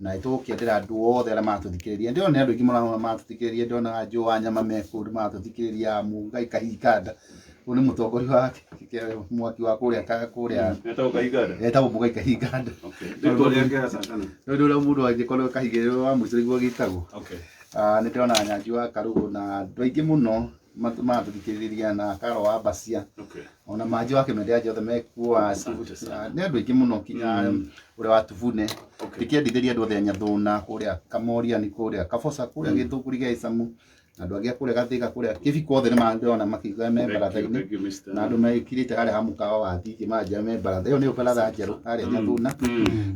Na nĩtũgũkĩendera andũ othe arĩa maratũthikĩrĩria. Ndĩrona nĩ andũ aingĩ mũno maratũthikĩrĩria, ndĩrona Joe wa Nyama me kũu nĩ maratũthikĩrĩria, Mungai Kahinganda, ũyũ nĩ mũtongoria wa mwaki wa kũrĩa kũrĩa Etagwo Kahinganda? Etagwo Mungai Kahinganda. Okay. Rĩtwa rĩake hasa kana? Rĩu nĩ ũrĩa mũndũ angĩkorwo kahingĩrĩrio wa mũico nĩguo gĩtagwo. Okay. Ah, nĩ ndĩrona Nyanji wa Karũgũ na andũ aingĩ mũno maratũthikĩrĩria na Karo wa Mbacia. Okay. Ona Manji wa Kĩmende anja othe mekuo. Asante sana. Nĩ andũ aingĩ mũno kinya ũrĩa wa Tubune. Ndĩkĩendithĩria andũ othe a Nyathũna kũrĩa Kamoriani, kũrĩa Kaboca, kũrĩa Gĩthũngũri gĩa Icamu, na andũ angĩ a kũrĩa Gathĩga, kũrĩa Kĩbiko, othe nĩ ndĩrona makiuga me baratha-inĩ. Thank you, Mr. Na andũ mekirĩte harĩa ha mũkawa wa Thigĩ manjia me baratha ĩyo, nĩyo baratha njerũ harĩa Nyathũna.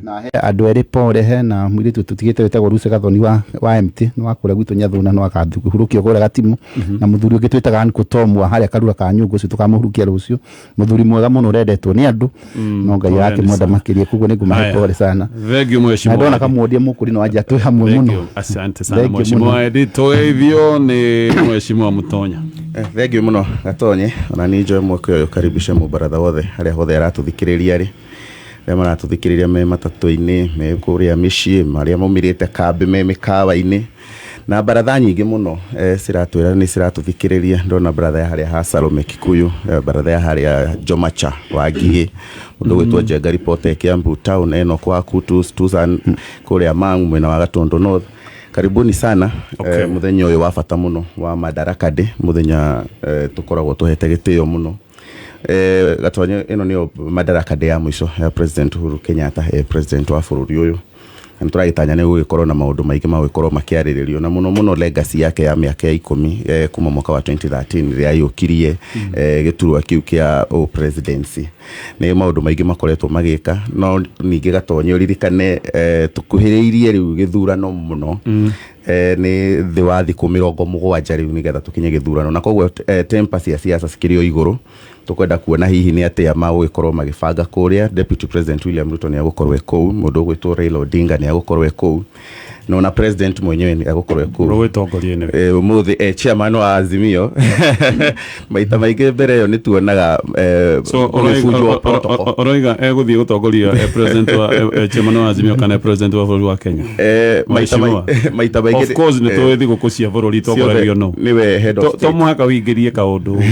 Na he andũ erĩ pore, hena mũirĩtu tũtigĩte wĩtagwo Lucy Gathoni wa MT, nĩ wa kũrĩa gwitũ Nyathũna, no akahurũkio kũrĩa Gatimu, na mũthuri ũngĩ twĩtaga Uncle Tom wa harĩa Karura ka Nyũngũ, ũcio tũkamũhurukia rũciũ, mũthuri mwega mũno ũrendetwo nĩ andũ, no Ngai arakĩmwenda makĩria, koguo nĩ ngũmahe Haya. pore sana. Thank you, Na mheshimiwa. ndona kamwondia mũkũri no anja twĩ hamwe Thank mũno. you. Asante sana, Thank you mheshimiwa mũno. Edi. Tũgeithio nĩ mheshimiwa Mutonya. Thank you mũno Gatonye, ona niĩ njoe mweke ũyũ karibishe mũbaratha wothe harĩa hothe aratũthikĩrĩria rĩ, arĩa maratũthikĩrĩria me matatũ-inĩ, me kũrĩa mĩciĩ, marĩa maumĩrĩte kambĩ, me mĩkawa-inĩ, na baratha nyingĩ mũno ciratwĩra nĩ ciratũthikĩrĩria. Ndona baratha ya harĩa ha Salome Kikuyu, baratha ya harĩa Jomacha wa Ngigĩ, mũndũ ũgwĩtwo Njenga Reporter Kiambu Town, Enoch wa Kutus Tusan kũrĩa Mang mwena wa Gatundu North. Karibuni sana. Mũthenya ũyũ wa bata mũno wa Madaraka Day, mũthenya tũkoragwo tũhete gĩtĩo mũno. Gatonye, ĩno nĩyo Madaraka Day ya mũico ya President Uhuru Kenyatta president wa bũrũri ũyũ, na nĩ tũragĩtanya nĩ gũgĩkorwo na maũndũ maingĩ magũgĩkorwo makĩarĩrĩrio, na mũno mũno legacy yake ya mĩaka ya 10 kuma mwaka wa 2013 rĩrĩa aiyũkirie gĩturwa kĩu kĩa ũ presidency. Nĩ maũndũ maingĩ makoretwo magĩka, no ningĩ Gatonye ũririkane tũkuhĩrĩirie rĩu gĩthurano mũno. Nĩ thĩ wa thikũ 70 rĩu nĩgetha tũkinye gĩthurano, na koguo temper cia siasa cikĩrĩ o igũrũ. Tũkwenda kuona hihi nĩ atĩa magũgĩkorwo magĩbanga kũrĩa. Deputy President William Ruto nĩ agũkorwo e kũu, mũndũ ũgwĩtwo Raila Odinga nĩ agũkorwo e kũu, na ona president mwenyewe nĩ agũkorwo e kũu. Ũgũtongoria nĩwe? Ũmũthĩ chairman wa Azimio. Maita maingĩ mbere ĩyo nĩ tuonaga So gũgĩbunjwo protocol. Ũroiga egũthiĩ gũtongoria president wa chairman wa Azimio kana president wa bũrũri wa Kenya? Maita Mheshimiwa. Maita maingĩ Of course nĩ tũĩ thigũkũ cia bũrũri itongoragio no nĩwe head of To state. mũhaka wĩingĩrie kaũndũ.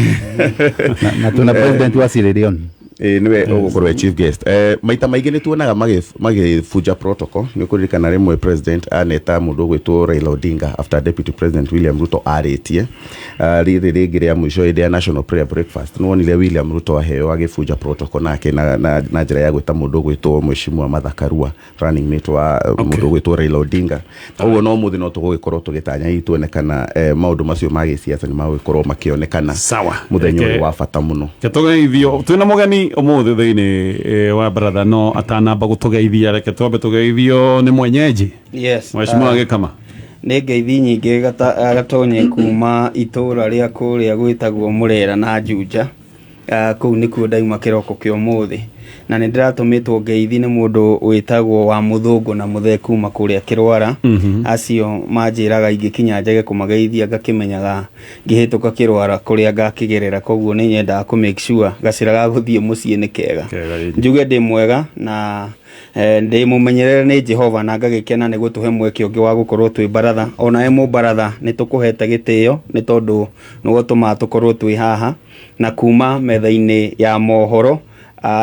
Na tuna president wa Sierra Leone. Ĩĩ, nĩwe ũgũkorwo e chief guest. Maita maingĩ nĩ tuonaga magĩbunja protocol. Nĩ ũkũririkana rĩmwe president aneta mũndũ ũgwĩtwo Raila Odinga after Deputy President William Ruto arĩtie. Rĩrĩ rĩngĩ rĩa mũico hĩndĩ ya National Prayer Breakfast, nĩ wonire William Ruto aheo agĩbunja protocol nake na njĩra ya gwĩta mũndũ ũgwĩtwo Mheshimiwa Martha Karua running mate wa mũndũ ũgwĩtwo Raila Odinga. Koguo no mũthĩ no tũgũgĩkorwo tũgĩtanya hihi tuone kana maũndũ macio ma gĩsiasa nĩ magũgĩkorwo makĩonekana Sawa. mũthenya ũyũ wa bata mũno. Reke tũgeithio, twĩna mũgeni ũmũthĩ thĩinĩ wa baratha, no atanamba gũtũgeithia reke twambe tũgeithio nĩ mwenyeji. Yes. Mheshimiwa Gĩkama. Nĩ ngeithi nyingĩ Gatonye kuma itũra rĩa kũrĩa gwĩtagwo Mũrera na Juja. Kũu nĩkuo ndauma kĩroko kĩa ũmũthĩ, na nĩ ndĩratũmĩtwo ngeithi nĩ mũndũ wĩtagwo wa Mũthũngũ na Mũthee kuma kũrĩa Kĩrwara. Acio manjĩraga ingĩkinya njage kũmageithia, ngakĩmenyaga ngĩhĩtũka Kĩrwara kũrĩa ngakĩgerera, koguo nĩ nyendaga kũ make sure gacĩra ga gũthiĩ mũciĩ nĩ kega. Kega, ĩĩ. Njuge ndĩ mwega na ndĩ mũmenyerere nĩ Jehova, na ngagĩkena nĩ gũtũhe mweke ũngĩ wa gũkorwo twĩ baratha. Onawe mũbaratha nĩ tũkũhete gĩtĩo nĩ tondũ nĩwe ũtũmaga tũkorwo twĩ haha, na kuma metha-inĩ ya mohoro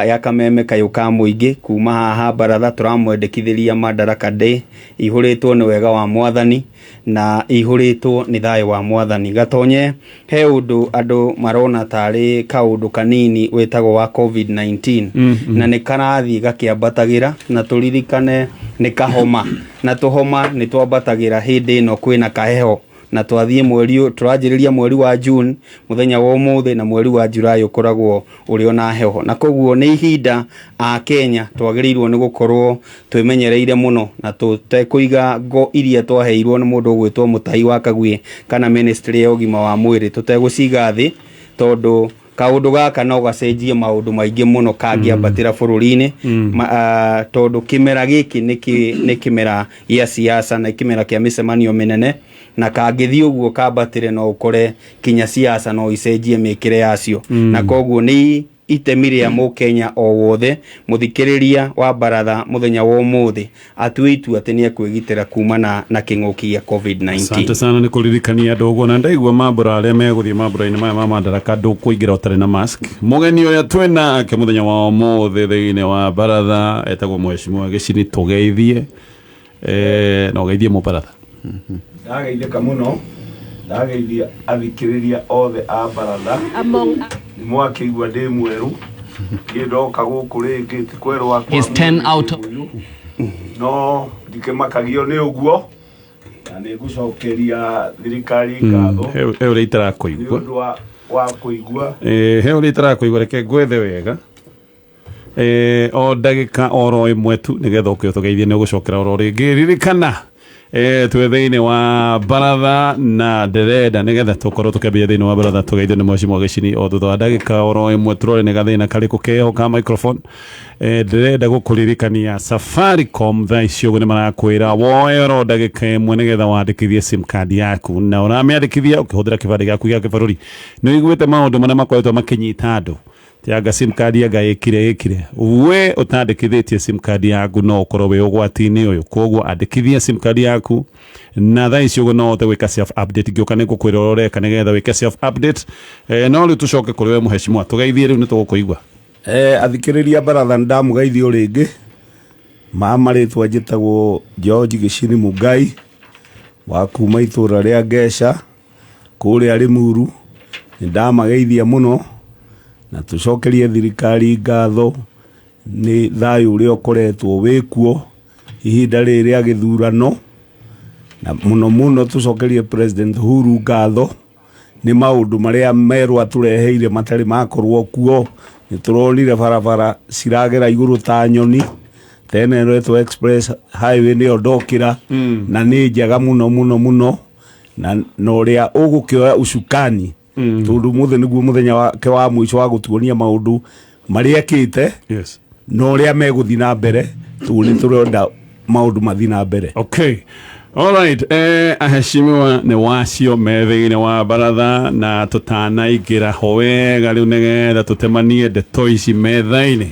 ya Kameme Kayũ ka Mũingĩ, kuma haha baratha tũramwendekithĩria Madaraka Day ihũrĩtwo nĩ wega wa Mwathani na ihũrĩtwo nĩ thayũ wa Mwathani. Gatonye, he ũndũ andũ marona tarĩ kaũndũ kanini wĩtagwo wa COVID-19, na nĩ karathiĩ gakĩambatagĩra, na tũririkane nĩ kahoma, na tũhoma nĩ twambatagĩra hĩndĩ ĩno kwĩna kaheho, na twathiĩ mweri ũyũ tũranjĩrĩria mweri wa June mũthenya wa ũmũthĩ, na mweri wa July ũkoragwo ũrĩ ona heho, na koguo nĩ ihinda a Kenya twagĩrĩirwo nĩ gũkorwo twĩmenyereire mũno na tũtekũiga ngo iria twaheirwo nĩ mũndũ ũgwĩtwo Mũtahi wa Kaguĩ kana Ministry ya ũgima wa mwĩrĩ, tũtegũciga thĩ, tondũ kaũndũ gaka no gacenjie maũndũ maingĩ mũno kangĩambatĩra bũrũri-inĩ. Tondũ kĩmera gĩkĩ nĩ kĩmera gĩa siasa na kĩmera kĩa mĩcemanio mĩnene, na kangĩthiĩ ũguo kambatĩre no ũkore kinya siasa no icenjie mĩkĩre yacio, na koguo nĩ Itemi rĩa Mũkenya o wothe mũthikĩrĩria wa baratha mũthenya wa ũmũthĩ atue itua atĩ nĩ ekwĩgitĩra kumana na kĩng'ũki gĩa COVID-19. Asante sana nĩ kũririkania andũ ũguo, na ndaigua mambũra arĩa megũthiĩ mambũra-inĩ maya ma Madaraka ndũkũingĩra ũtarĩ na mask. Mũgeni ũrĩa twĩnake mũthenya wa ũmũthĩ thĩinĩ wa baratha etagwo Mheshimiwa Gĩcini. Tũgeithie na ũgeithie mũbaratha. Ndageithĩka mũno, ndageithia athikĩrĩria othe a baratha. Among Nĩ mwakĩigua ndĩ mwerũ, niĩ ndoka gũkũ rĩngĩ ti kwerũ wakwa. Is 10 out of No ndikĩmakagio nĩ ũguo, na nĩ ngũcokeria thirikari ngatho He ũrĩa nĩ itarakũigua. ũndũ wa kũigua. He ũrĩa itarakũigua, reke ngwethe wega. O ndagĩka oro ĩmwe tu nĩgetha ũke ũtũgeithie, nĩ ũgũcokera oro rĩngĩ. Ririkana twĩ thĩinĩ wa baratha na ndĩrenda nĩgetha tũkorwo tũkĩambia thĩinĩ wa baratha tũgeithio nĩ Mheshimiwa Gĩcini o thutha wa ndagĩka oro ĩmwe, tũrore nĩ gathĩna karĩkũ keho ka microphone. Ndĩrenda gũkũririkania Safaricom thaa ici ũguo nĩ marakwĩra woe oro ndagĩka ĩmwe nĩgetha wandĩkithie SIM card yaku, na ũramĩandĩkithia ũkĩhũthĩra kĩbandĩ gĩaku gĩa kĩbũrũri. Nĩ ũiguĩte maũndũ marĩa makoretwo makĩnyita andũ tianga SIM card anga ĩkire ĩkire. We ũtandĩkithĩtie SIM card yaku no ũkorwo wĩ ũgwati-inĩ ũyũ, koguo andĩkithia SIM card yaku, na thaa ici ũguo no ũhote gwĩka self update. Ngĩũka nĩ ngũkwĩra ũrĩa ũreka nĩgetha wĩke self update. No rĩu tũcoke kũrĩ we mũheshimiwa, tũgeithie rĩu nĩ tũgũkũigua. Athikĩrĩria baratha, nĩndamũgeithio rĩngĩ. Ma marĩtwa njĩtagwo George Gĩcini Mungai wa kuma itũra rĩa Ngeca kũrĩa Limuru. Nĩndamageithia mũno, na tũcokerie thirikari ngatho nĩ thayũ ũrĩa ũkoretwo wĩkuo ihinda rĩrĩ rĩa gĩthurano, na mũno mũno tũcokerie President Uhuru ngatho nĩ maũndũ marĩa merũ atũreheire matarĩ makorwo kuo. Nĩ tũronire barabara ciragera igũrũ ta nyoni tene, ĩretwo Express Highway, nĩyo ndokĩra, na nĩ njega mũno mũno mũno, na ũrĩa ũgũkĩoya ucukani, tondũ mũthĩ nĩguo mũthenya wake wa mũico wa gũtuonia maũndũ marĩa ekĩte na ũrĩa megũthiĩ na mbere, tondũ nĩ tũrenda maũndũ mathiĩ na mbere. Okay. Alright, aheshimiwa nĩ wacio me thĩinĩ wa baratha, na tũtanaingĩra ho wega rĩu nĩgetha tũtemanie ndeto ici metha-inĩ,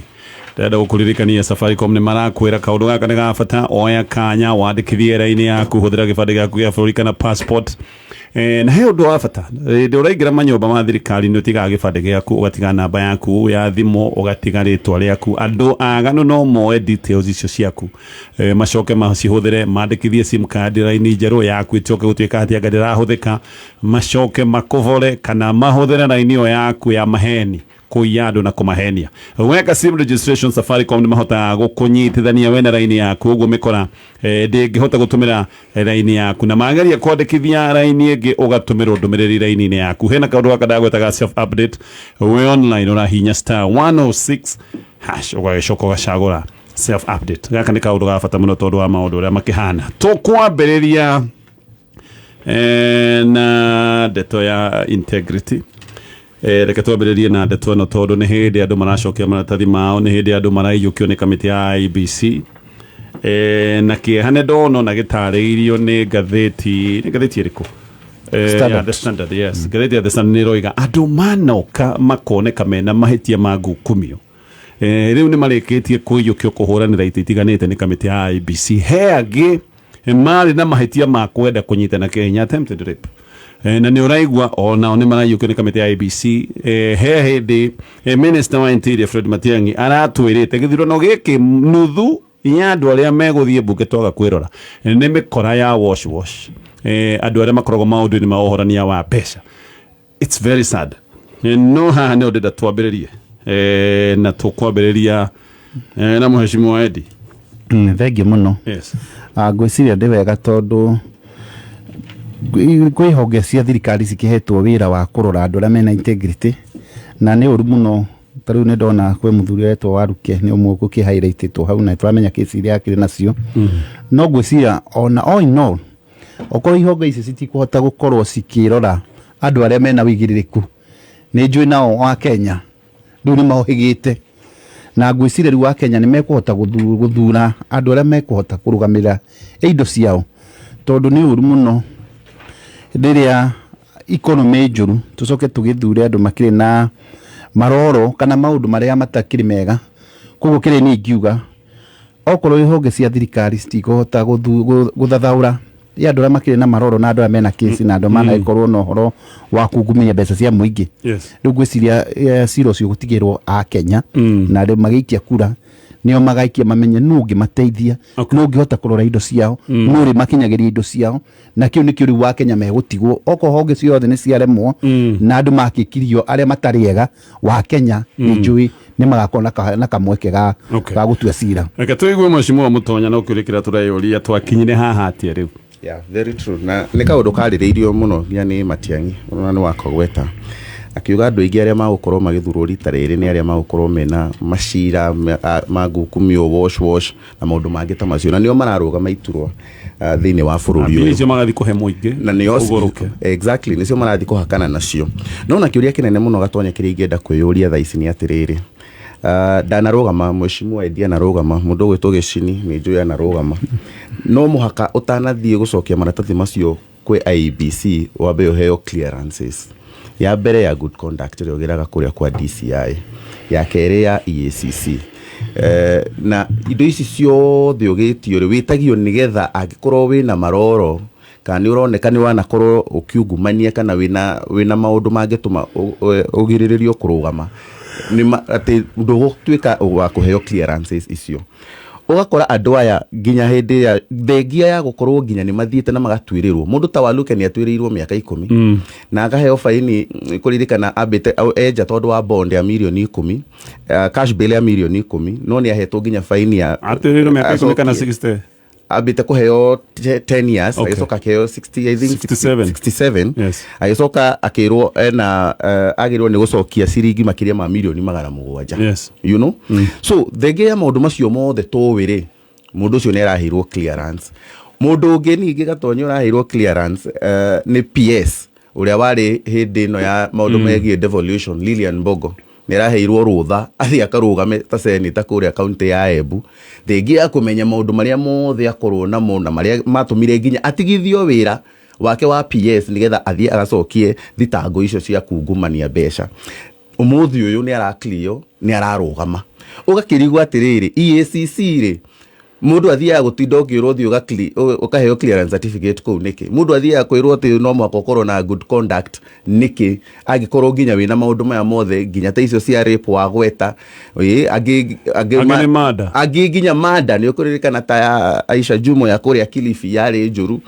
ndĩrenda gũkũririkania Safaricom nĩ marakwĩra kaũndũ gaka nĩ ga bata. Oya kanya wandĩkithie raini yaku, hũthĩra gĩbandĩ gĩaku gĩa bũrũri kana passport. Na he ũndũ wa bata, hĩndĩ ũraingĩra manyũmba ma thirikari nĩ ũtigaga gĩbandĩ gĩaku, ũgatiga namba yaku ya thimũ, ũgatiga rĩtwa rĩaku. Andũ aganu no moe details icio ciaku, macoke macihũthĩre mandĩkithie SIM card raini njerũ yaku ĩcoke gũtuĩka atĩ anga ndĩrahũthĩka, macoke makũbore kana mahũthĩre raini ĩyo yaku ya maheni kũiya andũ na kũmahenia. Weka SIM registration, Safaricom nĩ mahotaga gũkũnyitithania we na raini yaku, ũguo mĩkora ndĩngĩhota gũtũmĩra raini yaku, na mageria kwandĩkithia raini ĩngĩ ũgatũmĩrwo ndũmĩrĩri raini-inĩ yaku. Hena kaũndũ gaka ndagwetaga, self update. Wĩ online ũrahinya *106# ũgagĩcoka ũgacagũra self update. Gaka nĩ kaũndũ ga bata mũno tondũ wa maũndũ ũrĩa makĩhana. Tũkwambĩrĩria na ndeto ya integrity. Reke twambĩrĩrie na ndeto ĩno tondũ nĩ hĩndĩ andũ maracokia maratathi mao, nĩ hĩndĩ andũ maraiyũkio nĩ kamĩtĩ ya IEBC. Na kĩeha nĩ ndona ona gĩtarĩirio nĩ ngathĩti, nĩ ngathĩti ĩrĩkũ? Standard. Ya The Standard, yes. Ngathĩti ya The Standard nĩ ĩroiga andũ manoka makoneka mena mahĩtia ma ngukumio, rĩu nĩ marĩkĩtie kũiyũkio kũhũranĩra itĩ itiganĩte nĩ kamĩtĩ ya IEBC. He angĩ marĩ na mahĩtia ma kwenda kũnyitana kĩhinya, attempted rape. Na nĩ ũraigua onao nĩ maraiyũkio nĩ kamĩtĩ ya IEBC. He hĩndĩ Minister wa Interior Fred Matiang'i aratwĩrĩte gĩthurano gĩkĩ nuthu ya andũ arĩa megũthiĩ mbunge twaga kwĩrora nĩ mĩkora ya wash wash, andũ arĩa makoragwo maũndũ-inĩ ma ũhorania wa mbeca. It's very sad. No haha nĩho ndĩrenda twambĩrĩrie, na tũkwambĩrĩria na Mheshimiwa Eddie. Thengiũ mũno. Ngwĩciria ndĩ wega tondũ kwĩ honge cia thirikari cikĩhetwo wĩra wa kũrora andũ arĩa mena integrity, na nĩ ũru mũno. Ta rĩu nĩ ndona kwĩ mũthuri ũretwo Waruke nĩ ũmwe ũkĩ highlightĩtwo hau, na tũramenya kesi iria akĩrĩ nacio. No ngwĩciria ona all in all, okorwo ihonge ici citikũhota gũkorwo cikĩrora andũ arĩa mena wĩigĩrĩrĩku, nĩ njũĩ nao wa Kenya rĩu nĩ mohĩgĩte, na ngwĩciria rĩu wa Kenya nĩ mekũhota gũthura andũ arĩa mekũhota kũrũgamĩrĩra indo ciao, tondũ nĩ ũru mũno rĩrĩa economy njũru tũcoke tũgĩthure andũ makĩrĩ na Maroro kana maũndũ marĩa matakĩrĩ mega. Koguo kĩrĩa niĩ ingiuga, okorwo ihonge cia thirikari citikũhota gũthathaũra ya andũ arĩa makĩrĩ na maroro na andũ arĩa mena kesi na andũ managĩkorwo na ũhoro wa kungumania mbeca cia mũingĩ, rĩu ngwĩciria cira ũcio gũtigĩrwo a Kenya na rĩu magĩikia kura nĩo magaikia mamenye nũ ũngĩmateithia, nũ ũngĩhota kũrora indo ciao, nũ ũrĩ makinyagĩria indo ciao, na kĩu nĩkĩo rĩu wa Kenya megũtigwo. Okorwo honge ciothe nĩ ciaremwo na andũ makĩkirio arĩa matarĩ ega wa Kenya, nĩ njũĩ nĩ magakorwo na kamweke ga ga gũtua cira. Reke tũigue Mheshimiwa Mũtonya no kĩũria kĩrĩa tũreyũria, twakinyire haha atĩa rĩu? Yeah, very true. Na nĩ kaũndũ karĩrĩirio mũno nginya nĩ Matiang'i, ona nĩ wakagweta, akiuga andũ aingĩ arĩa magũkorwo magĩthurwo rita rĩrĩ nĩ arĩa magũkorwo mena macira ma ngukumio, wash wash na maũndũ mangĩ ta macio, na nĩo mararũgama iturwa thĩinĩ wa bũrũri mbia ũyũ. Icio magathiĩ kũhe mũingĩ Na nĩo ũgũrũke. Exactly, nĩcio marathiĩ kũhakana nacio. No na kĩũria kĩnene mũno, Gatonya, kĩrĩa ingĩenda kwĩyũria thaa ici nĩ atĩrĩrĩ, ndanarũgama Mheshimiwa Eddie, anarũgama mũndũ ũgwĩtwo Gĩcini, nĩ njũĩ anarũgama, no mũhaka ũtanathiĩ gũcokia maratathi macio kwĩ IEBC wambe ũheo clearances. Ya mbere ya good conduct ĩrĩa ũgĩraga kũrĩa kwa DCI, ya kerĩ ya EACC. Na indo ici ciothe ũgĩtio rĩ, wĩtagio nĩgetha angĩkorwo wĩna maroro kana nĩ ũroneka nĩ wanakorwo ũkiungumania kana wĩna maũndũ mangĩtũma ũgirĩrĩrio kũrũgama, atĩ ndũgũtuĩka wa kũheo clearances icio. Ũgakora andũ aya nginya hĩndĩ ya thengia ya gũkorwo nginya nĩ mathiĩte na magatuĩrĩrwo, mũndũ ta Waluke nĩ atuĩrĩirwo mĩaka 10 na akaheo baini. Kũririkana ambĩte enja tondũ wa bond ya mirioni 10, cash bail ya mirioni 10, no nĩ ahetwo nginya baini ya Atĩrĩrwo mĩaka 10 kana acokie. 60? Ambĩte kũheo 10 years, agĩcoka akĩheo 60, I think. 67. 67. Agĩcoka akĩrwo ena agĩrĩrwo nĩ gũcokia ciringi makĩria ma mirioni 700. So thengia ya maũndũ macio mothe tũĩ rĩ, mũndũ ũcio nĩ araheirwo clearance. Mũndũ ũngĩ ningĩ, Gatonya, ũraheirwo clearance nĩ PS ũrĩa warĩ hĩndĩ ĩno ya maũndũ megiĩ devolution, Lilian Mbogo, nĩ araheirwo rũtha athiĩ akarũgame ta seneta kũrĩa kaunti ya Embu, thengia ya kũmenya maũndũ marĩa mothe akorwo namo na marĩa matũmire nginya atigithio wĩra wake wa PS nĩgetha athiĩ agacokie thitango icio cia kungumania mbeca. Ũmũthĩ ũyũ nĩ arakilio, nĩ ararũgama. Ũgakĩrigwo atĩrĩrĩ, EACC rĩ, mũndũ athiaga gũtinda ũkĩrwo ũthiĩ ũkaheo clearance certificate kũu nĩkĩ? Mũndũ athiaga kwĩrwo atĩ no mũhaka ũkorwo na good conduct nĩkĩ, angĩkorwo nginya wĩna maũndũ maya mothe, nginya ta icio cia rape wagweta? Ĩ, angĩ Angĩ nĩ murder. Angĩ nginya manda nĩ ũkũririkana ta ya Aisha Jumo ya kũrĩa Kilifi yarĩ njũru,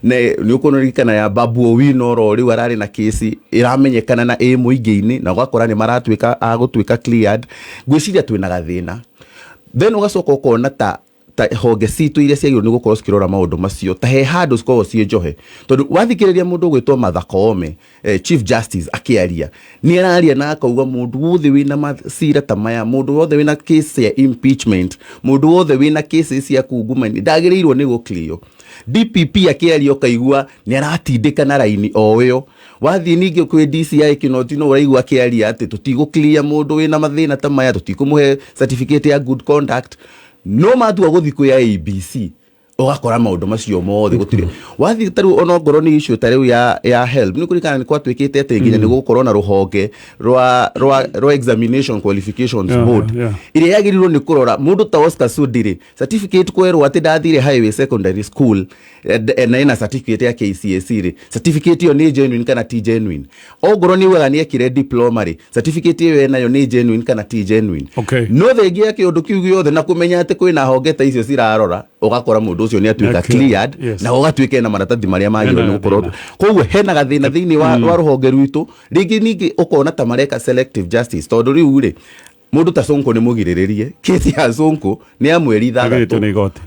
ne nĩ ũkũririkana ya Babu Owino oro rĩu ararĩ na kesi ĩramenyekana na ĩ mũingĩ-inĩ, na ũgakora nĩ maratuĩka a gũtuĩka cleared. Ngwĩciria twĩna gathĩna. Then ũgacoka ũkona ta honge citũ iria ciagĩrĩirwo nĩ gũkorwo cikĩrora maũndũ macio, ta he handũ cikoragwo ciĩ njohe, tondũ wathikĩrĩria mũndũ ũgwĩtwo Martha Koome, Chief Justice, akĩaria, nĩ araria na akauga mũndũ wothe wĩna macira ta maya, mũndũ wothe wĩna case ya impeachment, mũndũ wothe wĩna case cia kungumania ndagĩrĩirwo nĩ gũclear. DPP akĩaria ũkaigua nĩ aratindĩka na raini o ĩyo. Wathiĩ ningĩ kwĩ DCI Kinoti, no ũraigua akĩaria atĩ tũtigũ-clear mũndũ wĩna mathĩna ta maya, tũtikũmũhe certificate ya good conduct. No matua gũthiĩ kwĩ IEBC, ũgakora maũndũ macio mothe gũtirĩ. Wathiĩ ta rĩu ona ongorwo nĩ issue ta rĩu ya HELB, nĩ kũririkana nĩ gwatuĩkĩte atĩ nginya nĩ gũgũkorwo na rũhonge rwa examination qualifications board ĩrĩa yagĩrĩirwo nĩ kũrora mũndũ ta Oscar Sudi rĩ, certificate kwerwo atĩ ndathire Highway Secondary School na ĩna certificate ya KCSE rĩ, certificate ĩyo nĩ genuine kana ti genuine? Ongorwo nĩ ugaga nĩ ekire diploma rĩ, certificate ĩyo enayo nĩ genuine kana ti genuine? No thengia ya kĩũndũ kĩu gĩothe na kũmenya atĩ kwĩna honge ta icio cirarora, ũgakora mũndũ ũcio nĩ atuĩka cleared na ũgatuĩka ena maratathi marĩa magĩrĩirwo Hena nĩ gũkorwo. gathĩna. Koguo hena gathĩna thĩinĩ wa rũhonge rwitũ. Rĩngĩ ningĩ ũkona ta mareka selective justice, tondũ rĩu rĩ, mũndũ ta Sonko nĩ mũgirĩrĩrie, kesi ya Sonko nĩ ya mweri Ĩgirĩtio 6 nĩ igoti.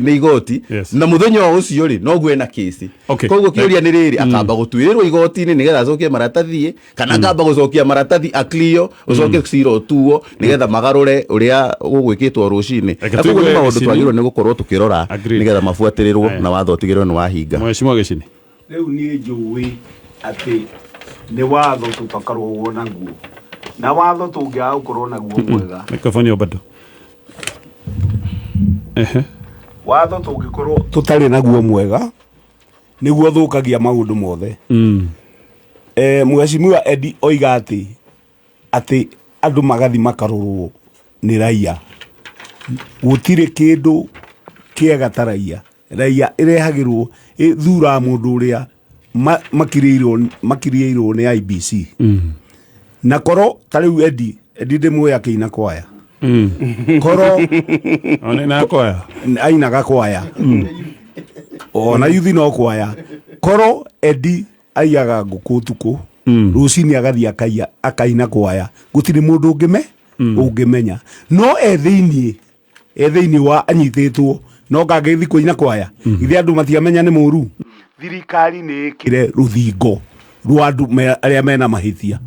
Nĩ igoti. Na mũthenya o ũcio rĩ, noguo ena kesi. Koguo kĩũria nĩ rĩrĩ, akamba gũtuĩrĩrwo igoti-inĩ nĩgetha acokie maratathi, kana akamba gũcokia maratathi aklio, ũcoke cira ũtuo nĩgetha magarũre ũrĩa gũgwĩkĩtwo rũcinĩ? Reke Na koguo tũigue nĩ maũndũ Gĩcini. twagĩrĩirwo nĩ gũkorwo tũkĩrora nĩgetha mabuatĩrĩrwo Aya. na watho ũtigĩrĩrwo nĩ wahinga. Mheshimiwa Gĩcini. Rĩu niĩ njũĩ atĩ nĩ watho tũtakoragwo naguo, na watho tũngĩaga gũkorwo naguo mwega, Microphone ĩyo bado. Ehe. Watho tũngĩkorwo tũtarĩ naguo mwega nĩguo thũkagia maũndũ mothe. Mheshimiwa Edi oiga atĩ Atĩ andũ magathi makarorwo nĩ raia. Gũtirĩ kĩndũ kĩega ta raia. Raia ĩrehagĩrwo ĩthuraga mũndũ ũrĩa makirĩirwo makirĩirwo nĩ IBC. Na korwo ta rĩu Eddie, Eddie ndĩmũĩ akĩina kwaya. Korwo One na kwaya. Ainaga kwaya. Ona yuthi no kwaya. Korwo Eddie aiyaga ngũkũ ũtukũ, rũcinĩ agathiĩ akaiya akaina kwaya, gũtirĩ mũndũ ũngĩme ũngĩmenya. No e thĩiniĩ, e thĩiniĩ wa anyitĩtwo, no kangĩthiĩ kũina kwaya, ithe andũ matiamenya nĩ mũru. Thirikari nĩ ĩkĩre rũthingo rwa andũ arĩa mena mahĩtia.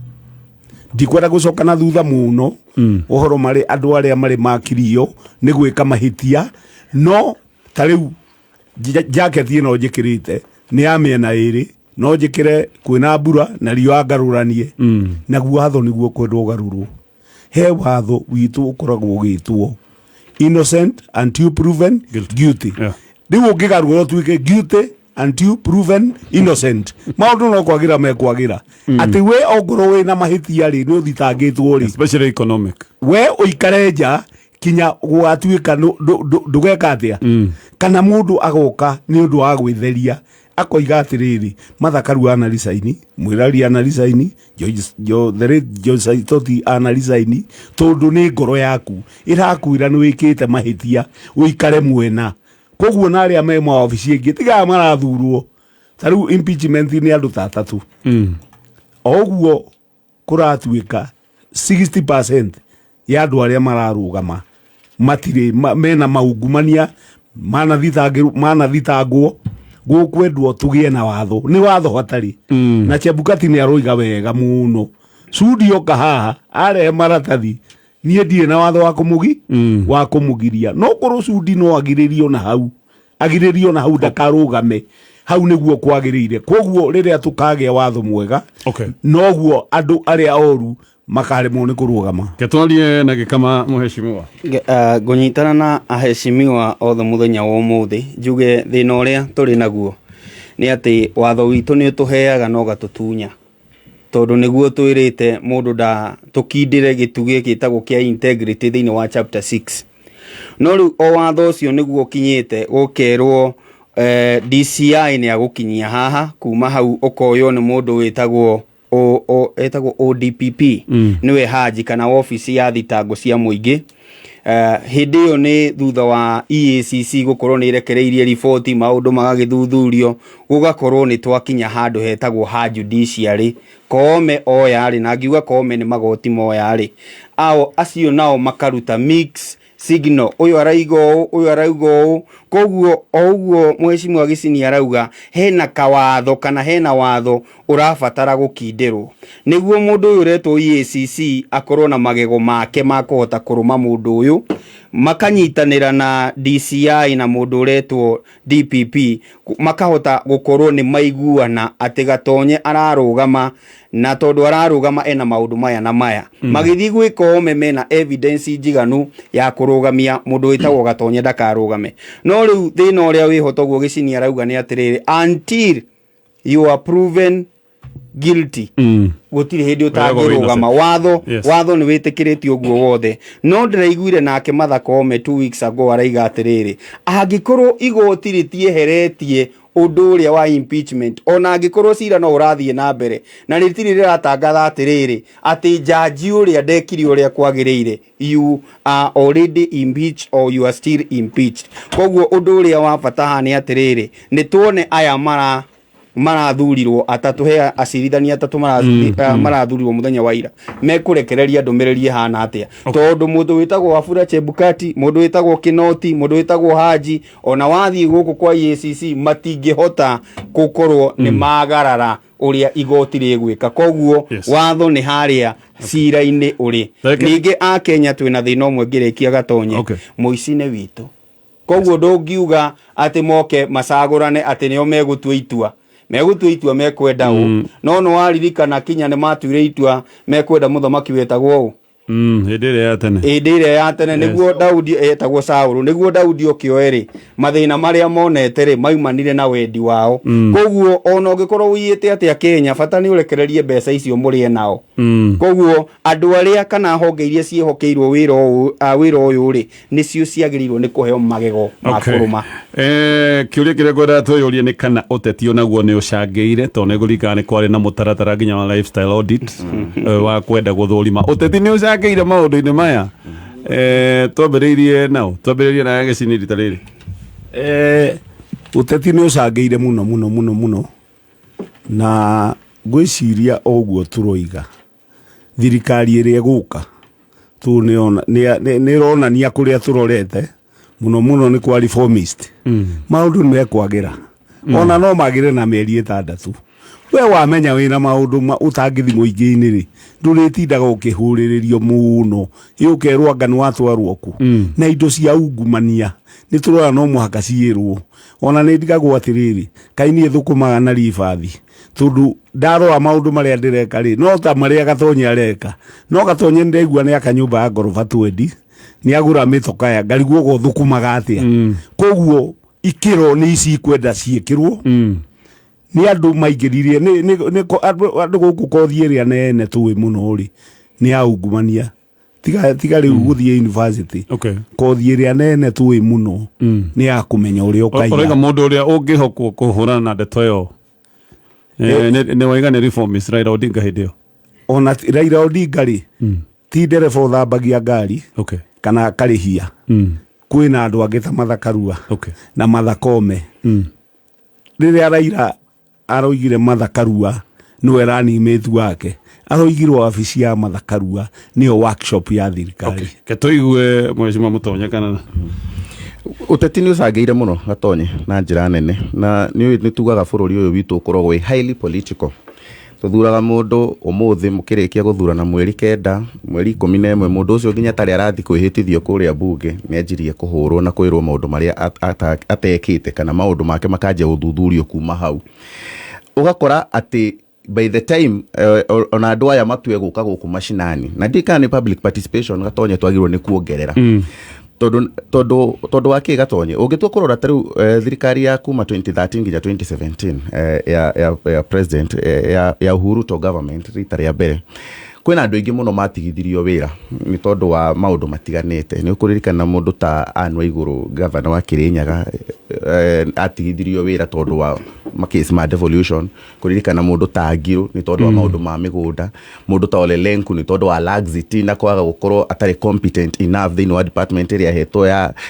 Ndikwenda gũcoka na thutha mũno ũhoro marĩ andũ arĩa marĩ makirio nĩ gwĩka mahĩtia, no ta rĩu jacket ĩno njĩkĩrĩte nĩ ya mĩena ĩrĩ, no njĩkĩre kwĩna mbura na riũa ngarũranie. Naguo watho nĩguo kwendwo ũgarũrwo. He watho witũ ũkoragwo ũgĩtwo innocent until proven guilty. Guilty. Rĩu ũngĩgarũra ũtuĩke guilty until proven innocent, maũndũ no kwagĩra mekwagĩra. Atĩ we ongorwo wĩna mahĩtia rĩ, nĩ ũthitangĩtwo rĩ, especially economic, we ũikare nja kinya gũgatuĩka ndũgeka atĩa. Kana mũndũ agoka nĩ ũndũ wa gwĩtheria akoiga atĩrĩrĩ, Martha Karua ana resign, Mwĩrari ana resign, the late George Saitoti ana resign, tondũ nĩ ngoro yaku ĩrakwĩra nĩ wĩkĩte mahĩtia, ũikare mwena. Koguo na arĩa me mawabici ĩngĩ tigaa marathurwo ta rĩu impeachment nĩ andũ ta atatũ. O ũguo kũratuĩka 60% ya andũ arĩa mararũgama matirĩ mena maungumania, manathitangwo. Gũkwendwo tũgĩe na watho, nĩ watho hatarĩ. Na Chebukati nĩ aroiga wega mũno. Sudi oka haha arehe maratathi, niĩ ndirĩ na watho wa kũmũgi wa kũmũgiria, no korwo Sudi no agirĩrio na hau, agirĩrio na hau, ndakarũgame hau, nĩguo kwagĩrĩire. Koguo rĩrĩa tũkagĩa watho mwega, noguo andũ arĩa oru makaremwo nĩ kũrũgama. Ketwarie na gĩkama, mũheshimiwa. Ngũnyitana na aheshimiwa othe mũthenya wa ũmũthĩ, njuge thĩna ũrĩa tũrĩ naguo nĩ atĩ watho witũ nĩ ũtũheaga no gatũtunya, tondũ nĩguo twĩrĩte mũndũ nda tũkindĩre gĩtugĩ gĩtagwo kĩa integrity thĩinĩ wa chapter 6. No rĩu o watho ũcio nĩguo ũkinyĩte gũkerwo DCI nĩ agũkinyia haha, kuma hau ũkoywo nĩ mũndũ wĩtagwo etagwo ODPP, nĩwe Haji kana wabici ya thitango cia mũingĩ. Hĩndĩ ĩyo nĩ thutha wa EACC gũkorwo nĩ ĩrekereirie riboti, maũndũ magagĩthuthurio, gũgakorwo nĩ twakinya handũ hetagwo ha judiciary. Koome oya rĩ, na ngiuga Koome nĩ magoti moya rĩ, ao acio nao makaruta mix signal, ũyũ arauga ũũ, ũyũ arauga ũũ. Koguo o ũguo mheshimiwa Gĩcini arauga, hena kawatho kana hena watho ũrabatara gũkindĩrwo nĩguo mũndũ ũyũ ũretwo EACC akorwo na magego make ma kũhota kũrũma mũndũ ũyũ, makanyitanĩra na DCI na mũndũ ũretwo DPP, makahota gũkorwo nĩ maiguana atĩ Gatonye ararũgama, na tondũ ararũgama ena maũndũ maya na maya. Magĩthiĩ gwĩ Koome mena evidence njiganu ya kũrũgamia mũndũ wĩtagwo Gatonye ndakarũgame. No rĩu thĩna ũrĩa wĩho, toguo Gĩcini arauga, nĩ atĩrĩrĩ, until you are proven guilty, gũtirĩ hĩndĩ Wĩragwo wĩ ũtangĩrũgama. innocent. Watho watho nĩ wĩtĩkĩrĩtie ũguo wothe, no ndĩraiguire nake Martha Koome 2 weeks ago araiga atĩrĩrĩ, angĩkorwo igoti rĩtieheretie ũndũ ũrĩa wa impeachment, ona angĩkorwo cira no ũrathiĩ na mbere na rĩtirĩ rĩratangatha atĩrĩrĩ atĩ jaji ũrĩa ndekire ũrĩa kwagĩrĩire, you are already impeached or you are still impeached. Koguo ũndũ ũrĩa wa bata haha nĩ atĩrĩrĩ, nĩ tuone aya marathurirwo atatũ, he acirithania atatũ marathurirwo mũthenya wa ira, mekũrekereria ndũmĩrĩri ĩhana atĩa, tondũ mũndũ wĩtagwo Wafula Chebukati, mũndũ wĩtagwo Kinoti, mũndũ wĩtagwo Haji, ona wathiĩ gũkũ kwa EACC, matingĩhota gũkorwo nĩ magarara ũrĩa igoti rĩgwĩka. Koguo watho nĩ harĩa cira-inĩ ũrĩ. Thank you. Ningĩ a Kenya twĩna thĩna ũmwe ngĩrĩkia, Gatonye. Mũici nĩ witũ, koguo ndũngiuga atĩ moke macagũrane atĩ nĩo megũtua itua, megũtua itua mekwenda ũ. No nĩ waririkana kinya nĩ matuire itua mekwenda mũthamaki wetagwo ũ. Hĩndĩ ĩrĩa ya tene. Hĩndĩ ĩrĩa ya tene nĩguo Daudi etagwo Saũlũ, nĩguo Daudi okĩoe rĩ, mathĩna marĩa monete rĩ maumanire na wendi wao. Koguo ona ũngĩkorwo ũiyĩte atĩa Kenya, bata nĩ ũrekererie mbeca icio mũrĩe nao. Koguo andũ arĩa kana honge iria ciĩhokeirwo wĩra ũyũ, wĩra ũyũ rĩ, nĩcio ciagĩrĩirwo nĩ kũheo magego ma kũrũma. Kĩũria kĩrĩa ngwendaga twĩyũrie nĩ kana ũteti onaguo nĩ ũcangĩire, tondũ nĩ ngũririkana nĩ kwarĩ na mũtaratara nginya wa lifestyle audit, wa kwenda gũthũrima ũteti nĩ ũcangĩire maũndũ-inĩ maya. Twambĩrĩirie nao, twambĩrĩirie na Gĩcini rita rĩrĩ. Ũteti nĩ ũcangĩire mũno mũno mũno mũno, na ngwĩciria o ũguo tũroiga thirikari ĩrĩa ĩgũka tu nĩ ĩronania kũrĩa tũrorete mũno mũno nĩ kwa reformist. Maũndũ nĩ mekwagĩra, ona no magĩre na mĩeri 6. We wamenya wĩna maũndũ ũtangĩthi mũingĩ-inĩ rĩ, ndũrĩtindaga ũkĩhũrĩrĩrio mũno, ĩ ũkerwo anga nĩ watwarwo kũ. Na indo cia ungumania nĩ tũrona no mũhaka ciĩrwo. Ona nĩ ndigagwo atĩrĩrĩ, kaĩ niĩ thũkũmaga na ribathi, tondũ ndarora maũndũ marĩa ndĩreka rĩ, no ta marĩa Gatonye areka. No Gatonye nĩndaigua nĩ aka nyũmba ya ngoroba 20, nĩ agũra mĩtoka ya ngarigwo ũguo thũkũmaga atĩa. Koguo ikĩro nĩ ici ikwenda ciĩkĩrwo. Nĩ andũ maingĩririe, andũ gũkũ kothi ĩrĩa nene tũĩ mũno rĩ, nĩ ya ungumania. Tiga rĩu gũthiĩ university. Kothi ĩrĩa nene tũĩ mũno nĩ ya kũmenya ũrĩa ũkaiya. Ũraiga mũndũ ũrĩa ũngĩhokwo kũhũrana na ndeto ĩyo, nĩ waiga nĩ reformist Raila Odinga hĩndĩ ĩyo? Ona Raila Odinga rĩ, ti ndereba ũthambagia ngari kana akarĩhia. Kwĩna andũ angĩ ta Martha Karua na Martha Koome. Rĩrĩa Raila aroigire Martha Karua nĩwe running mate wake, aroigirwo wabici ya Martha Karua nĩyo workshop ya thirikari. Ke tũigue Mheshimiwa Mũtonye kana Ũteti nĩ ũcangĩire mũno Gatonye na njĩra nene, na nĩ nĩ tugaga bũrũri ũyũ witũ ũkoragwo wĩ highly political. Tũthuraga mũndũ ũmũthĩ, mũkĩrĩkia gũthurana mweri 9, mweri 11, mũndũ ũcio nginya tarĩ arathiĩ kwĩhĩtithio kũrĩa mbunge nĩ anjirie kũhũrwo na kwĩrwo maũndũ marĩa atekĩte, kana maũndũ make makanjia gũthuthurio kuma hau. Ũgakora atĩ by the time ona andũ aya matue gũka gũkũ macinani, na ndiũĩ kana nĩ public participation Gatonye twagĩrĩirwo nĩ kuongerera. Tondũ wa kĩ Gatonye, ũngĩtua kũrora ta rĩu, thirikari ya kuma 2013 nginya 2017, ya president, ya Uhuru to government rita rĩa mbere, kwĩna andũ aingĩ mũno matigithirio wĩra nĩ tondũ wa maũndũ matiganĩte. Nĩ ũkũririkana mũndũ ta Anne Waigũrũ, governor wa Kirinyaga, atigithirio wĩra tondũ wa makesi ma devolution. Kũririkana mũndũ ta Ngiru nĩ tondũ wa maũndũ ma mĩgũnda, mũndũ ta Ole Lenku nĩ tondũ wa laxity na kwaga gũkorwo atarĩ competent enough thĩinĩ wa department ĩrĩa ahetwo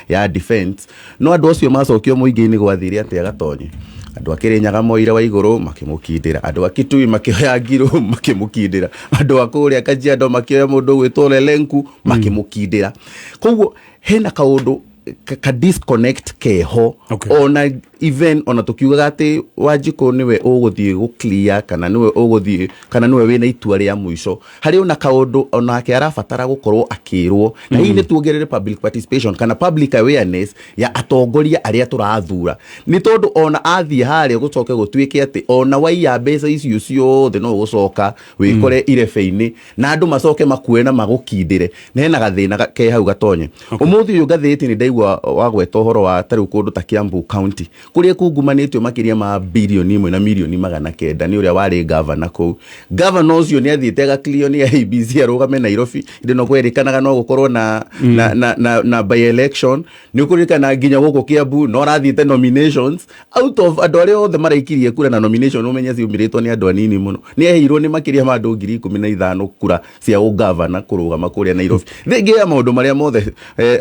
ya defense. No andũ acio macokio mũingĩ-inĩ gwathire atĩa Gatonye? Andũ a Kirinyaga moire Waigũrũ makĩmũkindĩra, andũ a Kitui makĩoya Ngiru makĩmũkindĩra, andũ a kũrĩa Kajiado makĩoya mũndũ ũgwĩtwo Ole Lenku makĩmũkindĩra. Koguo hena kaũndũ ka disconnect keho. Ona even ona tukiugaga atĩ Wanjikũ nĩwe ũgũthiĩ gũ clear, kana nĩwe ũgũthiĩ, kana nĩwe wĩna itua rĩa mũico, harĩ ona kaũndũ onake arabatara gũkorwo akĩrwo. Na hihi nĩ tuongerere public participation kana public awareness ya atongoria arĩa tũrathura, nĩ tondũ ona athiĩ harĩa gũcoke gũtuĩke atĩ ona waiya mbeca icio ciothe no ũgũcoka wĩkore irebe-inĩ na andũ macoke makue na magũkindĩre. Na hena gathĩna ke hau Gatonye. Ũmũthĩ ũyũ ngathĩti nĩ ndaigua wagweta ũhoro wa ta rĩu kũndũ ta Kiambu County kũrĩa kungumanĩtio makĩria ma birioni 1 na mirioni 900 nĩ ũrĩa warĩ gavana kũu. Gavana ũcio nĩ athiĩte agaclear nĩ IEBC arũgame Nairobi, hĩndĩ ĩno kwerĩkanaga no gũkorwo na by election. Nĩ ũkũririkana nginya gũkũ Kiambu no arathiĩte nominations out of andũ arĩa othe maraikirie kura na nomination, ũmenye ciumĩrĩtwo nĩ andũ anini mũno. Nĩ eheirwo nĩ makĩria ma andũ ngiri ikũmi na ithano kura cia ũgavana kũrũgama kũrĩa Nairobi. Thĩngĩ ya maũndũ marĩa mothe,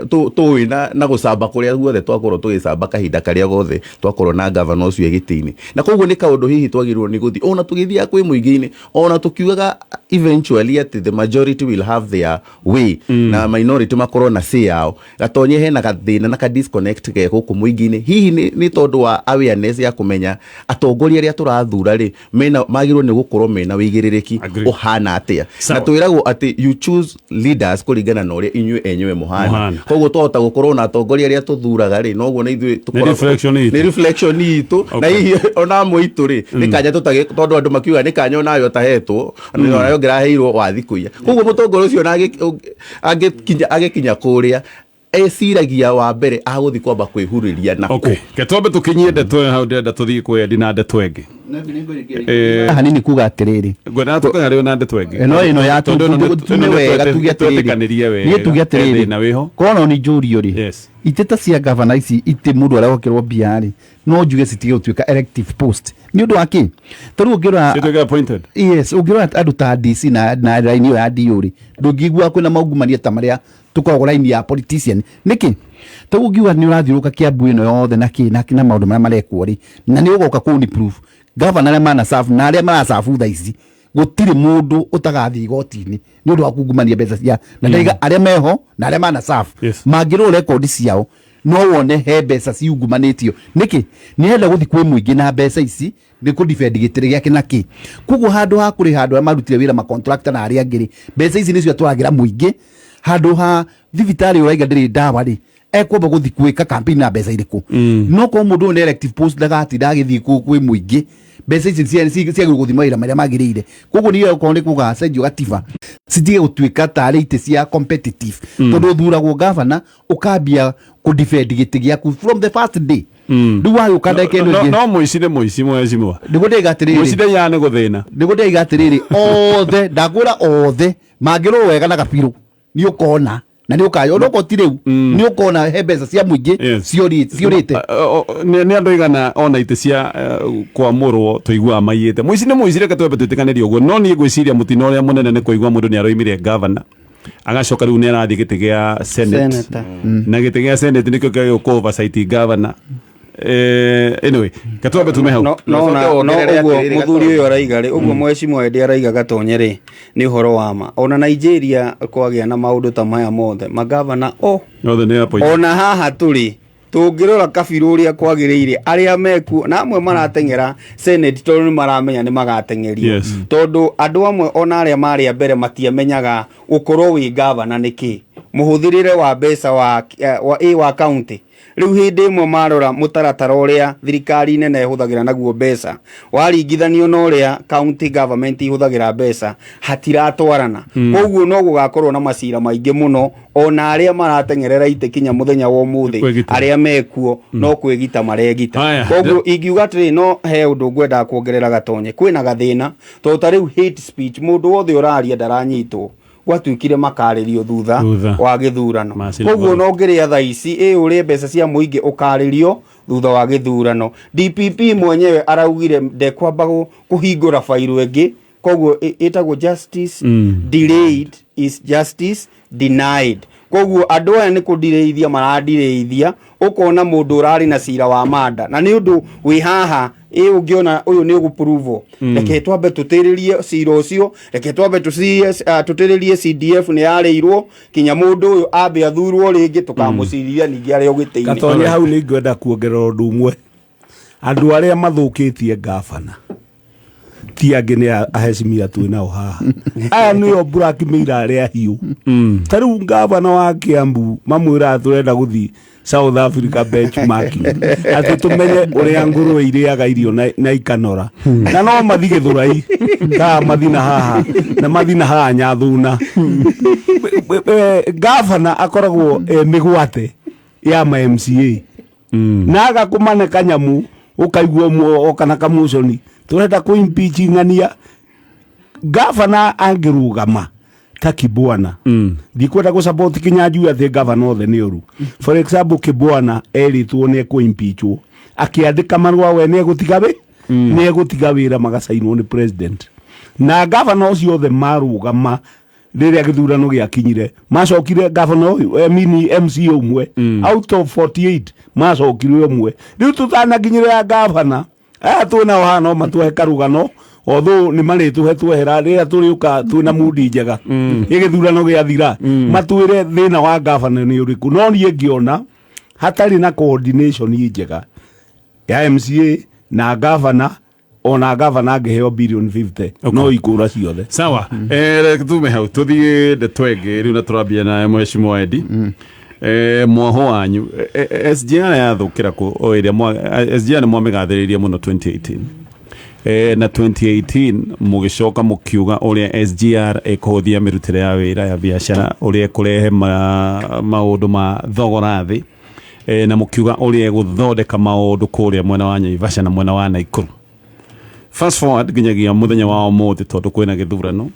tũĩ na gũcamba kũrĩa guothe twakorwo tũgĩcamba kahinda karĩa gothe twakorwo na gavana ũcio gĩtĩ-inĩ. Na koguo nĩ kaũndũ hihi twagĩrĩirwo nĩ gũthiĩ ona tũgĩthiaga kwĩ mũingĩ-inĩ, ona tũkiugaga eventually atĩ the majority will have their way na minority makorwo na say yao. Gatonye hena gathĩna na ka disconnect ge gũkũ mũingĩ-inĩ, hihi nĩ tondũ wa awareness ya kũmenya atongoria arĩa tũrathura rĩ, magĩrĩirwo nĩ gũkorwo mena wĩigĩrĩrĩki ũhana atĩa. Na twĩragwo atĩ you choose leaders kũringana na ũrĩa inyuĩ enyewe mũhana. Mũhana. Koguo twahota gũkorwo na Atongoria arĩa tũthuraga rĩ, noguo na ithuĩ Nĩ reflection itũ. Nĩ reflection itũ na hihi ona amwe itũ rĩ, nĩ kanya tũtagĩ, tondũ andũ makiuga nĩ kanya onawe ũtahetwo, onawe ũngĩraheirwo wathi kũiya. Koguo mũtongoria ũcio ona agĩkinya kũrĩa eciragia wa mbere agũthiĩ kwamba kwĩhurĩria na Okay, ke twambe tũkinyie ndeto ĩyo hau, ndĩrenda tũthiĩ kwĩ Eddie na ndeto ĩngĩ. Hanini kuga atiriri. Ngwendaga tũkanyarĩo na ndeto ĩngĩ. Ĩno ya Tondũ ĩno tume wega, tuge atiriri. Twetĩkanĩrie wega. Niĩ tuge atiriri. Thĩna wĩho. Korwo nĩ njũrio rĩ, itĩ ta cia gavana ici, itĩ mũndũ arehokerwo mbia rĩ, no njuge citige gũtuĩka elective post. Nĩ ũndũ wa kĩ? Ta rĩu ũngĩrora Cituĩke appointed. Yes, ũngĩrora andũ ta DC na raini ĩyo ya DO rĩ, ndũngĩigua kwĩna maungumania ta marĩa tũkoragwo raini ya politician. Nĩkĩ? Ta rĩu ũngiuga nĩ ũrathiũrũrũka Kiambu ĩno yothe na kĩ na na maũndũ marĩa marekwo rĩ, na nĩ ũgoka kũu nĩ proof gavana arĩa manacabu na arĩa maracabu thaa ici, gũtirĩ mũndũ ũtagathiĩ igoti-inĩ nĩ ũndũ wa kungumania mbeca cia na ndaiga arĩa meho na arĩa manacabu. Mangĩrwo rekondi ciao, no wone he mbeca ciungumanĩtio. Nĩkĩ? Nĩ enda gũthiĩ kwĩ mũingĩ na mbeca ici nĩ kũ defend gĩtĩrĩ gĩake na kĩ. Koguo handũ ha kũrĩha andũ arĩa marutire wĩra, macontractor na arĩa angĩ rĩ, mbeca ici nĩcio atwaragĩra mũingĩ. Handũ ha thibitarĩ ũraiga ndĩrĩ ndawa rĩ, ekwamba gũthiĩ gwĩka campaign na mbeca irĩkũ? No korwo mũndũ ũyũ nĩ elective post, ndagatinda agĩthiĩ kwĩ mũingĩ. Mbeca ici ciagĩrĩirwo gũthiĩ mawĩra marĩa magĩrĩire. Koguo niĩ okorwo nĩ kũgacenjio gatiba, citige gũtuĩka tarĩ itĩ cia competitive, tondũ ũthuragwo gavana ũkambia kũ defend gĩtĩ gĩaku from the first day. Rĩu wagĩũka ndagĩka ĩno No ĩngĩ no mũici nĩ mũici, mheshimiwa. Nĩguo ndĩiga atĩrĩrĩ. Mũici ndaiyaga nĩ gũthĩna. Nĩguo ndĩiga atĩrĩrĩ, othe ndakwĩra, othe mangĩrwo wega na gabirũ, nĩ ũkona na nĩ ũkayo onokorwo ti rĩu, nĩ ũkona he mbeca cia mũingĩ ciũrĩte. Nĩ andũ aigana ona itĩ cia kwamũrwo tũiguaga maiyĩte? Mũici nĩ mũici, reke twambe twĩtĩkanĩrie ũguo. No niĩ ngwĩciria mũtino ũrĩa mũnene nĩ kũigua mũndũ nĩ aroimire gavana, agacoka rĩu nĩ arathiĩ gĩtĩ gĩa senate. Senator. Na gĩtĩ gĩa senate nĩkĩo kĩagĩrĩirwo kũ oversight governor. Anyway, ke twambe tume hau. No no na Ũcoke no wongerere ũguo atĩrĩrĩ, mũthuri Gatonye. ũyũ araiga rĩ, ũguo mheshimiwa Eddie araiga, Gatonye rĩ, nĩ ũhoro wa ma. Ona Nigeria kwagĩa na maũndũ ta maya mothe, magavana o Othe nĩ appointed. Ona haha tũrĩ, tũngĩrora kabirũ ũrĩa kwagĩrĩire, arĩa mekuo na amwe marateng'era senate tondũ nĩ maramenya nĩ magateng'erio, tondũ andũ amwe ona arĩa marĩ a mbere matiamenyaga gũkorwo wĩ gavana nĩ kĩ, mũhũthĩrĩre wa mbeca wa county. Rĩu hĩndĩ ĩmwe marora mũtaratara ũrĩa thirikari nene ĩhũthagĩra naguo mbeca waringithanio na ũrĩa county government ihũthagĩra mbeca, hatiratwarana. Koguo no gũgakorwo na macira maingĩ mũno, ona arĩa marateng'erera itĩ kinya mũthenya wa ũmũthĩ. Kwĩgitĩra. Arĩa mekuo no kwĩgita maregita. Haya, Koguo ingiuga atĩrĩ, no he ũndũ ngwendaga kuongerera, Gatonye, kwĩna gathĩna, tondũ ta rĩu hate speech, mũndũ wothe ũraria ndaranyitwo, gwatuĩkire makarĩrio thutha Thutha. wa gĩthurano. Macini Koguo boro. no ngĩrĩa thaa ici ĩ ũrĩe mbeca cia mũingĩ, ũkarĩrio thutha wa gĩthurano. DPP mwenyewe araugire ndekwamba kũhingũra bairũ ĩngĩ. Koguo ĩtagwo justice delayed is justice denied. Koguo andũ aya nĩ kũndirĩithia marandirĩithia. Ũkona mũndũ ũrarĩ na cira wa manda na nĩ ũndũ wĩ haha ĩ ũngĩona ũyũ nĩ ũgũpuruvwo, reke twambe tũtĩrĩrie cira ũcio, reke twambe tũtĩrĩrie CDF nĩ yarĩirwo, kinya mũndũ ũyũ ambe athurwo rĩngĩ, tũkamũcirithia ningĩ arĩ o gĩtĩ-inĩ. Gatonye, hau nĩ ngwenda kuongerera ũndũ ũmwe. Andũ arĩa mathũkĩtie gavana ti angĩ nĩ ahecimia twĩ nao haha. Aya nĩo blackmailer arĩa ahiũ. Ta rĩu gavana wa Kiambu mamwĩraga tũrenda gũthiĩ South Africa benchmarking, atĩ tũmenye ũrĩa ngũrũwe irĩaga irio na ikanora, na no mathi Gĩthũrai kaa mathi na haha na mathi na haha Nyathuna. Gavana akoragwo mĩgwate ya ma MCA na agakũmane kanyamu, ũkaigua ũmwe oka na kamuconi, tũrenda kũ impeach ng'ania. Gavana angĩrũgama ta Kibwana, ndikwenda gũ support Kinyanjui atĩ gavana othe nĩ ũru. For example, Kibwana erĩtwo nĩ ekũ impeachwo, akĩandĩka marũa we nĩ egũtiga wĩ nĩ egũtiga wĩra, magacainwo nĩ president. Na gavana ũcio othe marũgama rĩrĩa gĩthurano gĩakinyire, macokire gavana ũyũ, mini MCA ũmwe out of 48 macokire ũmwe. Rĩu tũtanakinyĩra ya gavana, aya twĩnao haha no matũhe karũgano, although nĩ marĩtũhe twehera rĩrĩa tũrĩũka twĩna mundi njega ĩ gĩthurano gĩathira, matwĩre thĩna wa gavana nĩ ũrĩkũ. No niĩ ngĩona hatarĩ na coordination njega ya MCA na gavana, ona gavana angĩheo billion 50 no ikũra ciothe. Sawa, reke tume hau tuthiĩ ndeto ĩngĩ rĩu, na tũrambia na mheshimiwa Eddie. Mwaho wanyu SGR yathũkĩra kũ o ĩrĩa SGR nĩ mwamĩgathĩrĩirie mũno 2018, na 2018 mũgĩcoka mũkiuga ũrĩa SGR ĩkũhũthia mĩrutĩre ya wĩra ya biacara, ũrĩa ĩkũrehe maũndũ ma thogora thĩ, na mũkiuga ũrĩa ĩgũthondeka maũndũ kũrĩa mwena wa Naivasha na mwena wa Naikuru. Fast forward nginyagia mũthenya wa ũmũthĩ, tondũ kwĩna gĩthurano,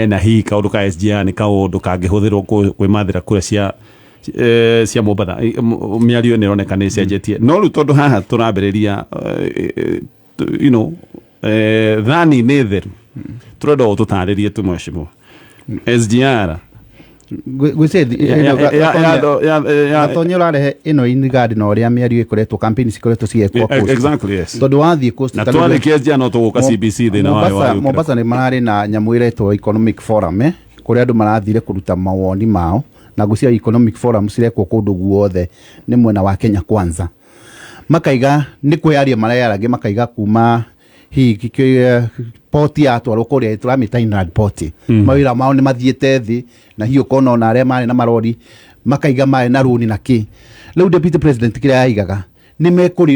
na hihi kaũndũ ka SGR nĩ kaũndũ kangĩhũthĩrwo kwĩmathĩra kura cia Mombatha. Mĩario nĩ ĩroneka nĩ ĩcenjetie, no rĩu tondũ haha tũrambĩrĩria thani nĩ theru, tũrenda ũtũtarĩrie tu, mheshimiwa, SGR Gatonye, ũrarehe ĩno in regard na ũrĩa mĩario ĩkoretwo, campaign cikoretwo cigĩkwo Coast. Exactly, yes. Tondũ wathiĩ Coast, na twarĩkia SGR no tũgũka CBC thĩna wayo wa Mombasa nĩ mararĩ na nyamũ ĩretwo economic forum, kũrĩa andũ marathire kũruta mawoni mao, na ngwĩciria economic forum cirekwo kũndũ guothe nĩ mwena wa Kenya Kwanza. Makaiga nĩ kwĩyaria mareyaragia, makaiga kuma hihi poti yatwarwo kũrĩa tũramĩta inland port, mawĩra mao nĩ mathiĩte thĩ, na hihi ũkona ona arĩa marĩ na marori makaiga marĩ na rũni na kĩ. Rĩu deputy president kĩrĩa yaigaga nĩ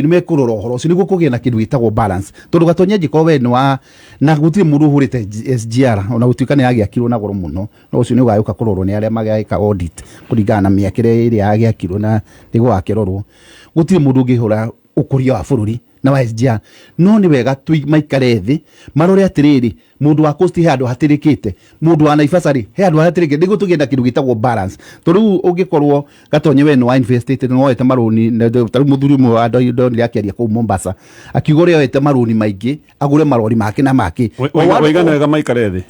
mekũrora ũhoro ũcio nĩguo kũgĩe na kĩndũ gĩtagwo balance, tondũ Gatonye, angĩkorwo we nĩ wa na gũtirĩ mũndũ ũhũrĩte SGR, ona gũtuĩka nĩ yagĩakirwo na goro mũno, no ũcio nĩ ũgagĩũka kũrorwo nĩ arĩa mageka audit kũringana na mĩakĩre ĩrĩa yagĩakirwo, na nĩguo gakĩrorwo. Gũtirĩ mũndũ ũngĩhũra ũkũria wa bũrũri na wa SGR, no nĩ wega maikare thĩ marore atĩrĩrĩ, mũndũ wa Coast he handũ hatĩrĩkĩte, mũndũ wa Naivasha rĩ he handũ hatĩrĩkĩte, nĩguo tũgĩe na kĩndũ gĩtagwo balance. Tondũ rĩu ũngĩkorwo, Gatonye, we nĩ wa investĩte, nĩ woete marũni, ta rĩu mũthuri ũmwe wa ndonire akĩaria kũu Mombasa akiuga ũrĩa oete marũni maingĩ agũre marori make na make. Waigana wega maikare thĩ.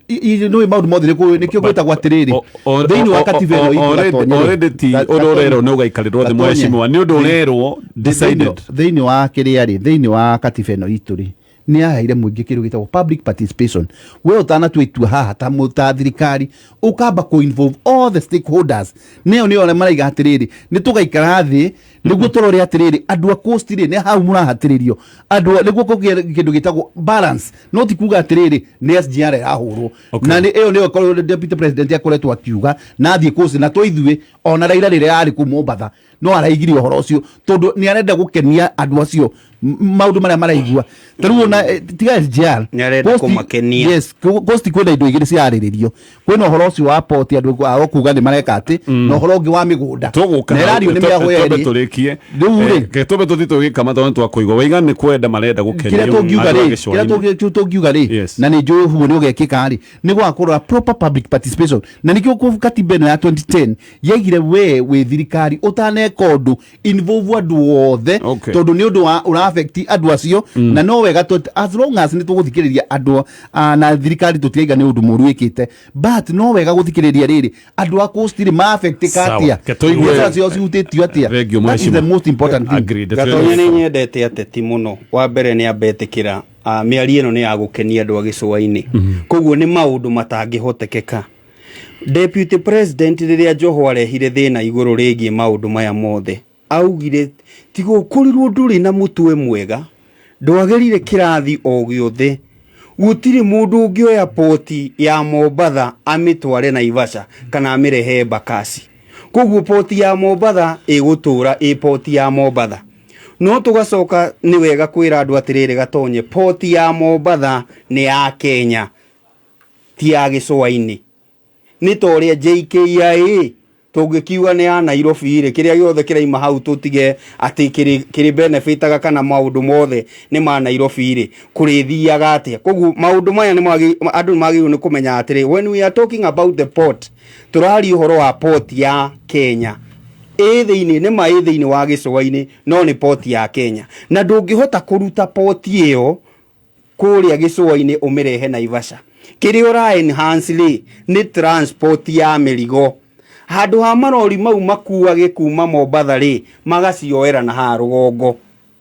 Nĩ maũndũ mothe nĩkĩo gwĩtagwo atĩrĩrĩ, thĩinĩ wa katiba ĩno itũ, Gatonye rĩ, Already ti ũndũ ũrerwo nĩ ũgaikarĩrwo thĩ, Gatonye. mheshimiwa, nĩ ũndũ ũrerwo decided. Thĩinĩ wa kĩrĩa rĩ, thĩinĩ wa katiba ĩno itũ rĩ, nĩ yaheire mũingĩ kĩndũ gĩtagwo public participation. We ũtanatua itua haha ta thirikari, ũkamba kũ involve all the stakeholders. Nĩyo nĩyo arĩa maraiga atĩrĩrĩ, nĩ tũgaikara thĩ nĩguo tũrore atĩrĩrĩ, andũ a coast rĩ, nĩ hau mũrahatĩrĩrio andũ nĩguo kũgĩe kĩndũ gĩtagwo balance, no ti kuga atĩrĩrĩ nĩ SGR ĩrahũrwo. Na nĩ ĩyo nĩyo deputy president akoretwo akiuga na athiĩ coast, na to ithuĩ, ona Raila rĩrĩa arĩ kũu Mombatha no araigire ũhoro ũcio, tondũ nĩ arenda gũkenia andũ acio maũndũ marĩa maraigua. Ta rĩu ona tiga SGR, Nĩ arenda kũmakenia. Yes, Coast kwĩna indo igĩrĩ cirarĩrĩrio. Kwĩna ũhoro ũcio wa port, andũ ao kuga nĩ mareka atĩ, na ũhoro ũngĩ wa mĩgũnda Tũgũka na ĩrario nĩ mĩago twambe yerĩ. tũrĩkie. Rĩu rĩ, Reke twambe tũthiĩ tũgĩkama tondũ nĩ twakũigua waiga nĩ kwenda marenda gũkenio kĩrĩa tũngiuga andũ a rĩ, gĩcũa-inĩ. kĩrĩa tũngiuga rĩ, na nĩ njũĩ ũguo nĩ ũgekĩka rĩ, nĩ gũgakorwo proper public participation, na nĩkĩo katiba ĩno ya 2010 yaigire we wĩ thirikari ũtaneka ũndũ, involve andũ othe, tondũ nĩ ũndũ wa ũra affect andũ acio. Na no wega as long as nĩ tũgũthikĩrĩria andũ, na thirikari tũtiraiga nĩ ũndũ mũũru ĩkĩte, but no wega gũthikĩrĩria rĩrĩ, andũ a coast rĩ ma-affectĩka Sawa. atĩa, Ke tũigue- biacara ciao cihutĩtio atĩa. Thank you, That is the mheshimiwa. most important thing. Agreed. Gatonye, nĩ nyendete ateti mũno. Wa mbere nĩ ambetĩkĩra mĩario ĩno nĩ ya gũkenia andũ a gĩcũa-inĩ, koguo nĩ maũndũ matangĩhotekeka. Deputy president rĩrĩa Joho arehire thĩna igũrũ rĩgiĩ maũndũ maya mothe, augire tiga ũkorirwo ndũrĩ na mũtwe mwega, ndwagĩrire kĩrathi o gĩothe, gũtirĩ mũndũ ũngĩoya poti ya Mombatha amĩtware Naivasha kana amĩrehe Embakasi. Koguo poti ya Mombatha ĩgũtũra ĩ poti ya Mombatha. No tũgacoka nĩ wega kwĩra andũ atĩrĩrĩ, Gatonye, poti ya Mombatha nĩ ya Kenya, ti ya gĩcũa-inĩ. Nĩ ta ũrĩa JKIA tũngĩkiuga nĩ ya Nairobi rĩ, kĩrĩa gĩothe kĩraima hau tũtige atĩ kĩrĩ benefitaga kana maũndũ mothe nĩ ma Nairobi rĩ, kũrĩthiaga atĩa? Koguo maũndũ maya andũ nĩ magĩrĩirwo nĩ kũmenya atĩrĩ, when we are talking about the port, tũraria ũhoro wa port ya Kenya ĩ thĩinĩ, nĩ ma ĩ thĩinĩ wa gĩcũa-inĩ, no nĩ port ya Kenya, na ndũngĩhota kũruta port ĩyo kũrĩa gĩcũa-inĩ ũmĩrehe Naivasha. Kĩrĩa ũra enhance rĩ, nĩ transport ya mĩrigo. Handũ ha marori mau makuage kuma Mombatha rĩ, magacioera na haha rũgongo.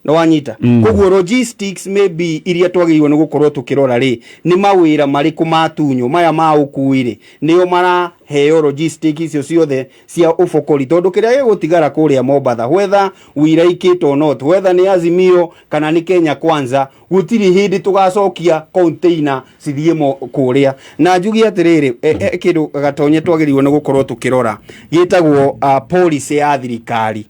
Nĩwanyita? Koguo logistics maybe iria twagĩrĩirwo nĩ gũkorwo tũkĩrora rĩ, nĩ mawĩra marĩkũ matunywo maya ma ũkui rĩ, nĩo maraheo logistics icio ciothe cia ũbokori, tondũ kĩrĩa gĩgũtigara kũrĩa Mombatha, whether we like it or not, whether nĩ Azimio kana nĩ Kenya Kwanza, gũtirĩ hĩndĩ tũgacokia container cithiĩ kũrĩa. Na njuge atĩrĩrĩ, kĩndũ Gatonye twagĩrĩirwo nĩ gũkorwo tũkĩrora gĩtagwo policy ya thirikari.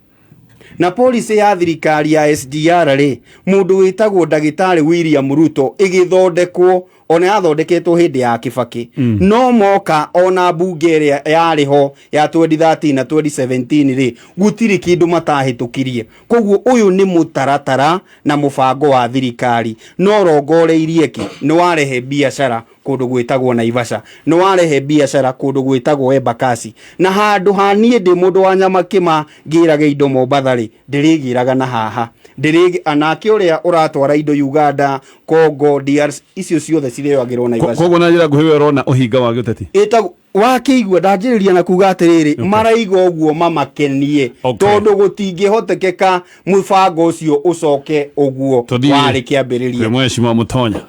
Na policy ya thirikari ya SGR rĩ, mũndũ wĩtagwo ndagĩtarĩ William Ruto ĩgĩthondekwo, ona yathondeketwo hĩndĩ ya Kibaki, no moka ona mbunge ĩrĩa yarĩ ho ya 2013 na 2017 rĩ, gũtirĩ kĩndũ matahĩtũkirie. Koguo ũyũ nĩ mũtaratara na mũbango wa thirikari, no rongoreirie kĩ? Nĩ warehe biacara kũndũ gwĩtagwo Naivasha, nĩ warehe biacara kũndũ gwĩtagwo Embakasi, na handũ ha niĩ ndĩ mũndũ wa nyama kĩma ngĩrage indo Mombatha rĩ, ndĩrĩgĩraga na haha ndĩrĩgĩ anake ũrĩa ũratwara indo Uganda, Congo, DRC, icio ciothe cirĩoyagĩrwo Naivasha. Koguo na njĩra nguhĩ we ũrona ũhinga wa gĩũteti. Ĩtagwo wakĩigua ndanjĩrĩria na kuga atĩrĩrĩ, maraiga ũguo mamakenie, tondũ gũtingĩhotekeka mũbango ũcio ũcoke ũguo Tũthiĩ warĩ kĩambĩrĩria. Kwĩ Mheshimiwa Mũtonya.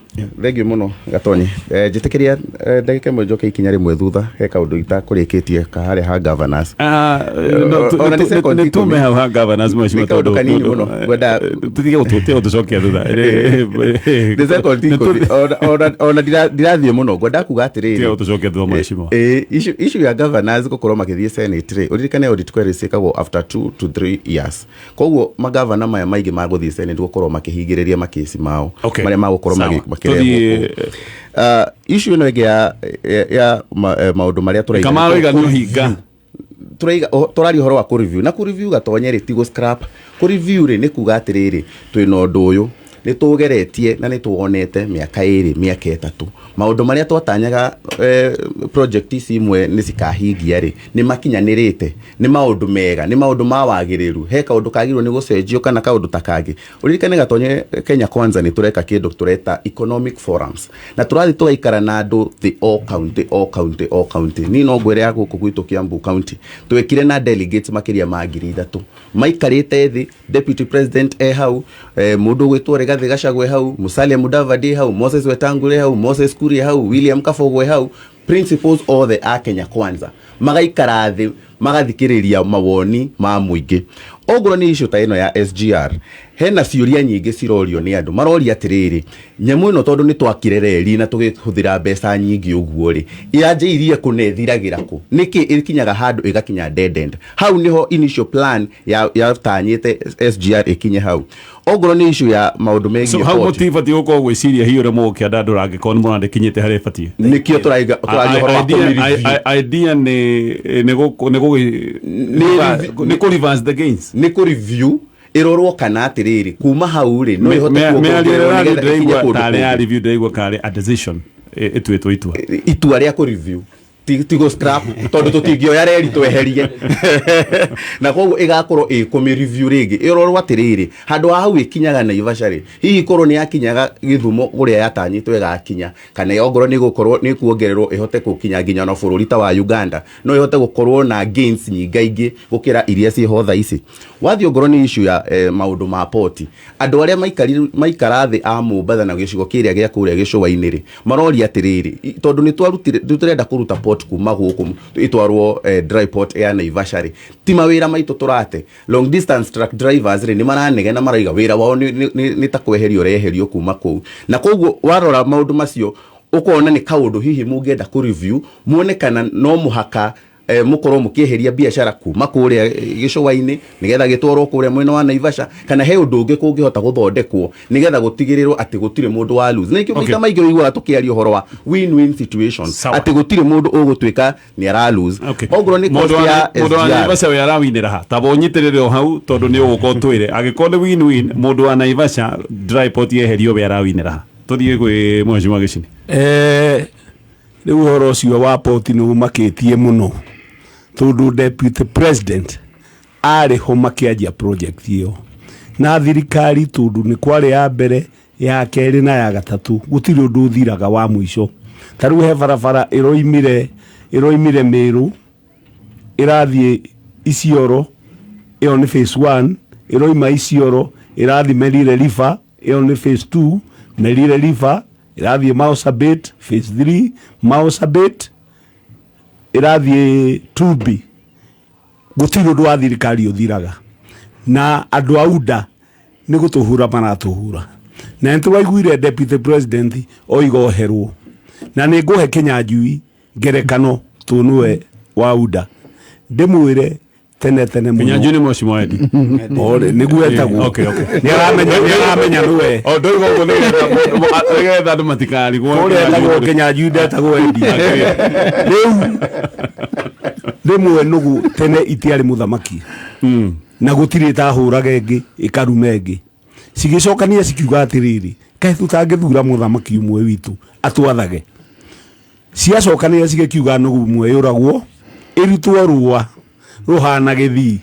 Thengiũ mũno Gatonye. Njĩtĩkĩria ndagĩka ĩmwe njoke ikinya rĩmwe thutha, he kaũndũ itakũrĩkĩtie ka harĩa ha governors. Ona nĩ second Nĩ ikũmi. tume hau ha governors, Mheshimiwa. Nĩ kaũndũ Tondũ kanini mũno. Tũtige gũtũcokia thutha. Nĩ second 10. Ona ndirathiĩ mũno, ngwenda kuga atĩrĩrĩ. Tiga gũtũcokia thutha, Mheshimiwa. Issue ya governors gũkorwo magĩthiĩ Senate rĩ, ũririkane audit queries ciĩkagwo after 2 to 3 years. Koguo magavana maya maingĩ magũthiĩ Senate gũkorwo makĩhingĩrĩria makĩci mao marĩa magũkorwo makĩrehwo kũu. Issue ĩno ĩngĩ ya maũndũ marĩa tũraiga Kamaroiga nĩ ũhinga. Tũraiga tũraria ũhoro wa kũ-review na kũ-review, Gatonye rĩ, ti gũ-scrap. Kũ-review rĩ, nĩ kuga atĩrĩrĩ, twĩna ũndũ ũyũ nĩ tũgeretie na nĩ tuonete mĩaka 2, mĩaka 3, maũndũ marĩa twatanyaga project ici imwe nĩ cikahingia rĩ, nĩ makinyanĩrĩte, nĩ maũndũ mega, nĩ maũndũ ma wagĩrĩru, he kaũndũ kagĩrĩirwo nĩ gũcenjio kana kaũndũ ta kangĩ. Ũririkane Gatonye, Kenya Kwanza nĩ tũreka kĩndũ tũreta economic forums, na tũrathiĩ tũgaikara na andũ thĩ o county, o county, o county. Niĩ no ngwĩre ya gũkũ gwitũ Kiambu County twekire na delegates makĩria ma 3000 maikarĩte thĩ, deputy president e hau, mũndũ ũgwĩtwo Rigathĩ Gachagua e hau, Musalia Mudavadi e hau, Moses Wetangula e hau, Moses Kuria e hau, William Kabogo e hau, principals othe a Kenya Kwanza magaikara thĩ magathikĩrĩria mawoni ma mũingĩ. Ongorwo nĩ issue ta ĩno ya SGR, hena ciũria nyingĩ cirorio nĩ andũ. Maroria atĩrĩrĩ, nyamũ ĩno tondũ nĩ twakire reri na tũgĩhũthĩra mbeca nyingĩ ũguo rĩ, yanjĩirie kũ na ĩthiragĩra kũ? Nĩkĩ ĩkinyaga handũ ĩgakinya dead end? Hau nĩho initial plan ya yatanyĩte SGR ĩkinye hau. Ongorwo nĩ issue ya maũndũ megiĩ So hau port, mũtibatiĩ gũkorwo gwĩciria hihi ũrĩa mũgũkĩandandũra angĩkorwo nĩ mũrona ndĩkinyĩte harĩa ĩbatiĩ. Nĩkĩo tũraiga tũraria ũhoro wa kũmĩ-review. Idea nĩ kũ reverse the gains. Nĩ kũ review, ĩrorwo kana atĩrĩrĩ, kuma hau rĩ, no ĩhote Mĩario kuongererwo ĩrĩa nĩgetha ĩkinye ndĩraigua kũndũ tarĩ ya kũngĩ. review, ndĩraigua karĩ a decision ĩtuĩtwo itua. Itua rĩa kũ review, ti gũ scrap, tondũ tũtingĩoya reri tweherie, na koguo ĩgakorwo ĩ kũmĩ review rĩngĩ, ĩrorwo atĩrĩrĩ, handũ ha hau ĩkinyaga Naivasha rĩ, hihi korwo nĩ yakinyaga Gĩthumo kũrĩa yatanyĩtwo ĩgakinya, kana ongorwo nĩ gũkorwo nĩ kuongererwo ĩhote gũkinya nginya na bũrũri ta wa Uganda, no ĩhote gũkorwo na gains nyingaingĩ gũkĩra iria ciĩho thaa ici. Wathiĩ ongorwo nĩ issue ya maũndũ ma poti, andũ arĩa maikara thĩ a Mombatha na gĩcigo kĩrĩa gĩa kũrĩa gĩcũa-inĩ rĩ, maroria atĩrĩrĩ, tondũ nĩ twarutire, nĩ tũrenda kũruta port kuma gũkũ ĩtwarwo dry port ya Naivasha rĩ, ti mawĩra maitũ tũrate? Long distance truck drivers rĩ, nĩ maranegena, maraiga wĩra wao nĩ ta kweherio ũreherio kuma kũu. Na koguo warora maũndũ macio ũkona nĩ kaũndũ hihi mũngĩenda kũ review, muone kana no mũhaka mũkorwo mũkĩeheria biacara kuma kũrĩa gĩcũa-inĩ nĩgetha gĩtwarwo kũrĩa mwena wa Naivasha, kana he ũndũ ũngĩ kũngĩhota gũthondekwo nĩgetha gũtigĩrĩrwo atĩ gũtirĩ mũndũ wa lose. Nĩkĩo maita maingĩ ũiguaga tũkĩaria ũhoro wa win-win situation, atĩ gũtirĩ mũndũ ũgũtuĩka nĩ ara lose. Ongorwo nĩ Mũndũ cost ya mũndũ wa SGR. Naivasha we arawinĩra ha? Taba ũnyitĩrĩre o hau, tondũ nĩ ũgũka ũtwĩre angĩkorwo nĩ win-win. Mũndũ wa Naivasha, dry port yeherio, we arawinĩra ha? Tũthiĩ kwĩ Mheshimiwa Gĩcini. Rĩu ũhoro ũcio wa poti nĩ ũmakĩtie mũno, tondũ deputy president arĩ ho makĩanjia project ĩyo na thirikari, tondũ nĩ kwarĩ ya mbere, ya kerĩ na ya gatatũ, gũtirĩ ũndũ ũthiraga wa mũico. Ta rĩu he barabara ĩroimire Mĩrũ ĩrathiĩ Isiolo, ĩyo nĩ phase 1, ĩroima Isiolo. Ĩrathiĩ Merire River, ĩyo nĩ phase 2. Merire River ĩrathiĩ Marsabit, phase 3 Marsabit, ĩrathiĩ Tubi. Gũtirĩ ũndũ wa thirikari ũthiraga, na andũ a UDA nĩ gũtũhura maratũhura, na nĩ tũraiguire deputy president oiga oherwo, na nĩ ngũhe Kĩnyanjui ngerekano tũ nĩwe wa UDA, ndĩmwĩre tene tene mũno. Kinyanjui nĩ mheshimiwa Eddie. Nĩguo etagwo. Okay. Nĩ aramenya nĩwe. O ndoiga ũguo nĩgetha andũ matikarigwo. Kũrĩa etagwo Kĩnyanjui, ndetagwo Eddie. Rĩu rĩmwe nũgũ tene itiarĩ mũthamaki, na gũtirĩ ĩtahũraga ĩngĩ ĩkaruma ĩngĩ, cigĩcokania cikiuga atĩrĩrĩ, kaĩ tũtangĩthura mũthamaki ũmwe witũ atwathage? Ciacokanĩra cigĩkiuga nũgũ ĩmwe yũragwo, ĩrutwo rũa rũhana gĩthii,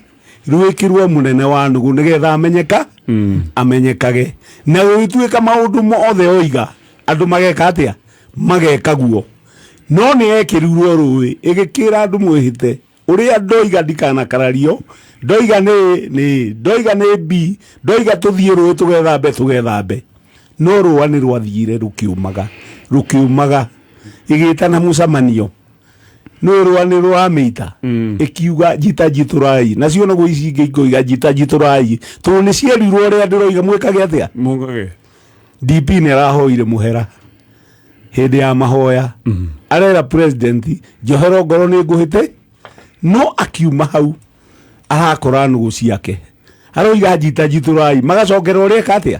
rwĩkĩrwo mũnene wa nũgũ nĩgetha amenyeka amenyekage, na gũgĩtuĩka maũndũ mothe oiga andũ mageka atĩa, mageka guo. No nĩ ekĩrirwo rũĩ, ĩgĩkĩra andũ mwĩhĩte ũrĩa ndoiga ndikanakarario, ndoiga nĩ ndoiga nĩ B, ndoiga tũthiĩ rũĩ tũgethambe, tũgethambe. No rũa nĩ rwathire rũkĩũmaga rũkĩũmaga, ĩgĩtana mũcemanio, nĩ rũa nĩ rũramĩita, ĩkiuga njita njitũrai, nacio naguo ici ingĩ ikoiga njita njitũrai, tondũ nĩ cierirwo ũrĩa ndĩroiga mwĩkage atĩa. Mungage. DP nĩ arahoire mũhera hĩndĩ ya mahoya, arera president njohero ngoro nĩ ngũhĩte, no akiuma hau arakora nũgũ ciake aroiga njita njitũrai, magacokera ũrĩa eka atĩa.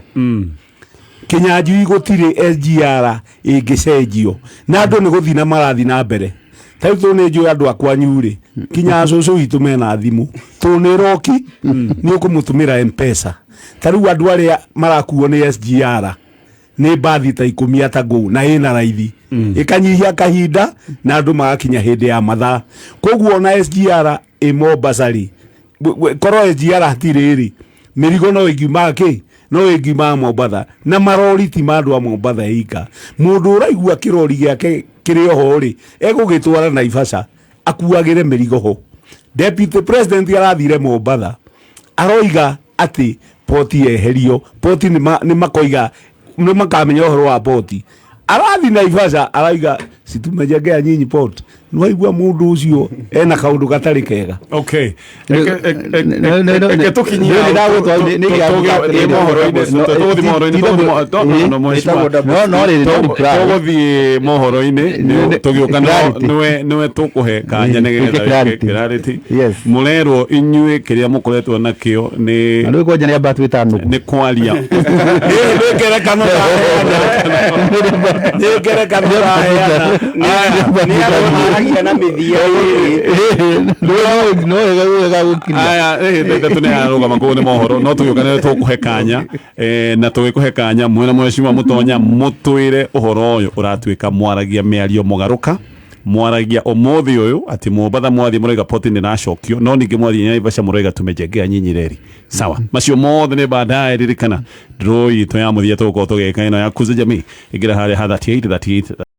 Kĩnyanjui gũtirĩ SGR ĩngĩcenjio, na andũ nĩ gũthiĩ na marathiĩ na mbere. Ta rĩu tũ nĩ njũĩ andũ a kwanyu rĩ, kinya cũcũ witũ mena thimũ, tũ nĩ roki nĩ ũkũmũtũmĩra Mpesa. Ta rĩu andũ arĩa marakuo nĩ SGR nĩ mbathi ta 10 atangũ, na ĩna raithi ĩkanyihia kahinda na andũ magakinya hĩndĩ ya mathaa. Koguo ona SGR ĩ Mombasa rĩ, korwo SGR hatirĩ rĩ, mĩrigo no ĩngiumaga kĩ, no ĩngiumaga Mombatha, na marori ti ma andũ a Mombatha ika. Mũndũ ũraigua kĩrori gĩake kĩrĩ oho rĩ, egũgĩtwara Naivasha akuagĩre mĩrigo ho. Deputy president arathire Mombatha aroiga atĩ poti yeherio, poti nĩ makoiga nĩ makamenya ũhoro wa poti. Arathi Naivasha araiga situmejengea nyinyi port. Nĩwaigua mũndũ ũcio ena kaũndũ gatarĩ kega. Okay. Reke tũkinyie mohoro-inĩ, tũgũthiĩ mohoro-inĩ, no mheshimiwa. No rĩrĩ, no reply. Tũgũthiĩ mohoro-inĩ tũgĩũka, nĩwe tũkũhe kanya nĩgetha Clarity. Clarity. Yes. Mũrerwo inyuĩ kĩrĩa mũkoretwo nakĩo nĩ Na rĩu kwanja nĩ amba twĩta nũgũ. Nĩ kwaria. Nĩ ngerekano ndaheana, nĩ ngerekano ndaheana. Nĩ arũmaragia na mĩthia ĩrĩ. No wega wega gũkinya. Aya, thaa 3 nĩ arũgama kũu nĩ mohoro, no tũgĩũka nĩ tũkũhe kanya, na tũgĩkũhe kanya mwena mheshimiwa Mũtonya mũtwĩre ũhoro ũyũ ũratuĩka mwaragia mĩario mũgarũka, mwaragia ũmũthĩ ũyũ atĩ Mombatha mwathiĩ mũraiga poti nĩ racokio, no ningĩ mwathiĩ Naivasha mũraiga tumejengea nyinyi reri. Sawa, macio mothe nĩ baadaye. Ririkana draw itũ ya mũthia tũgũkorwo tũgĩka ĩno ya Kuza Jamii, ingĩra harĩa ha 38 38.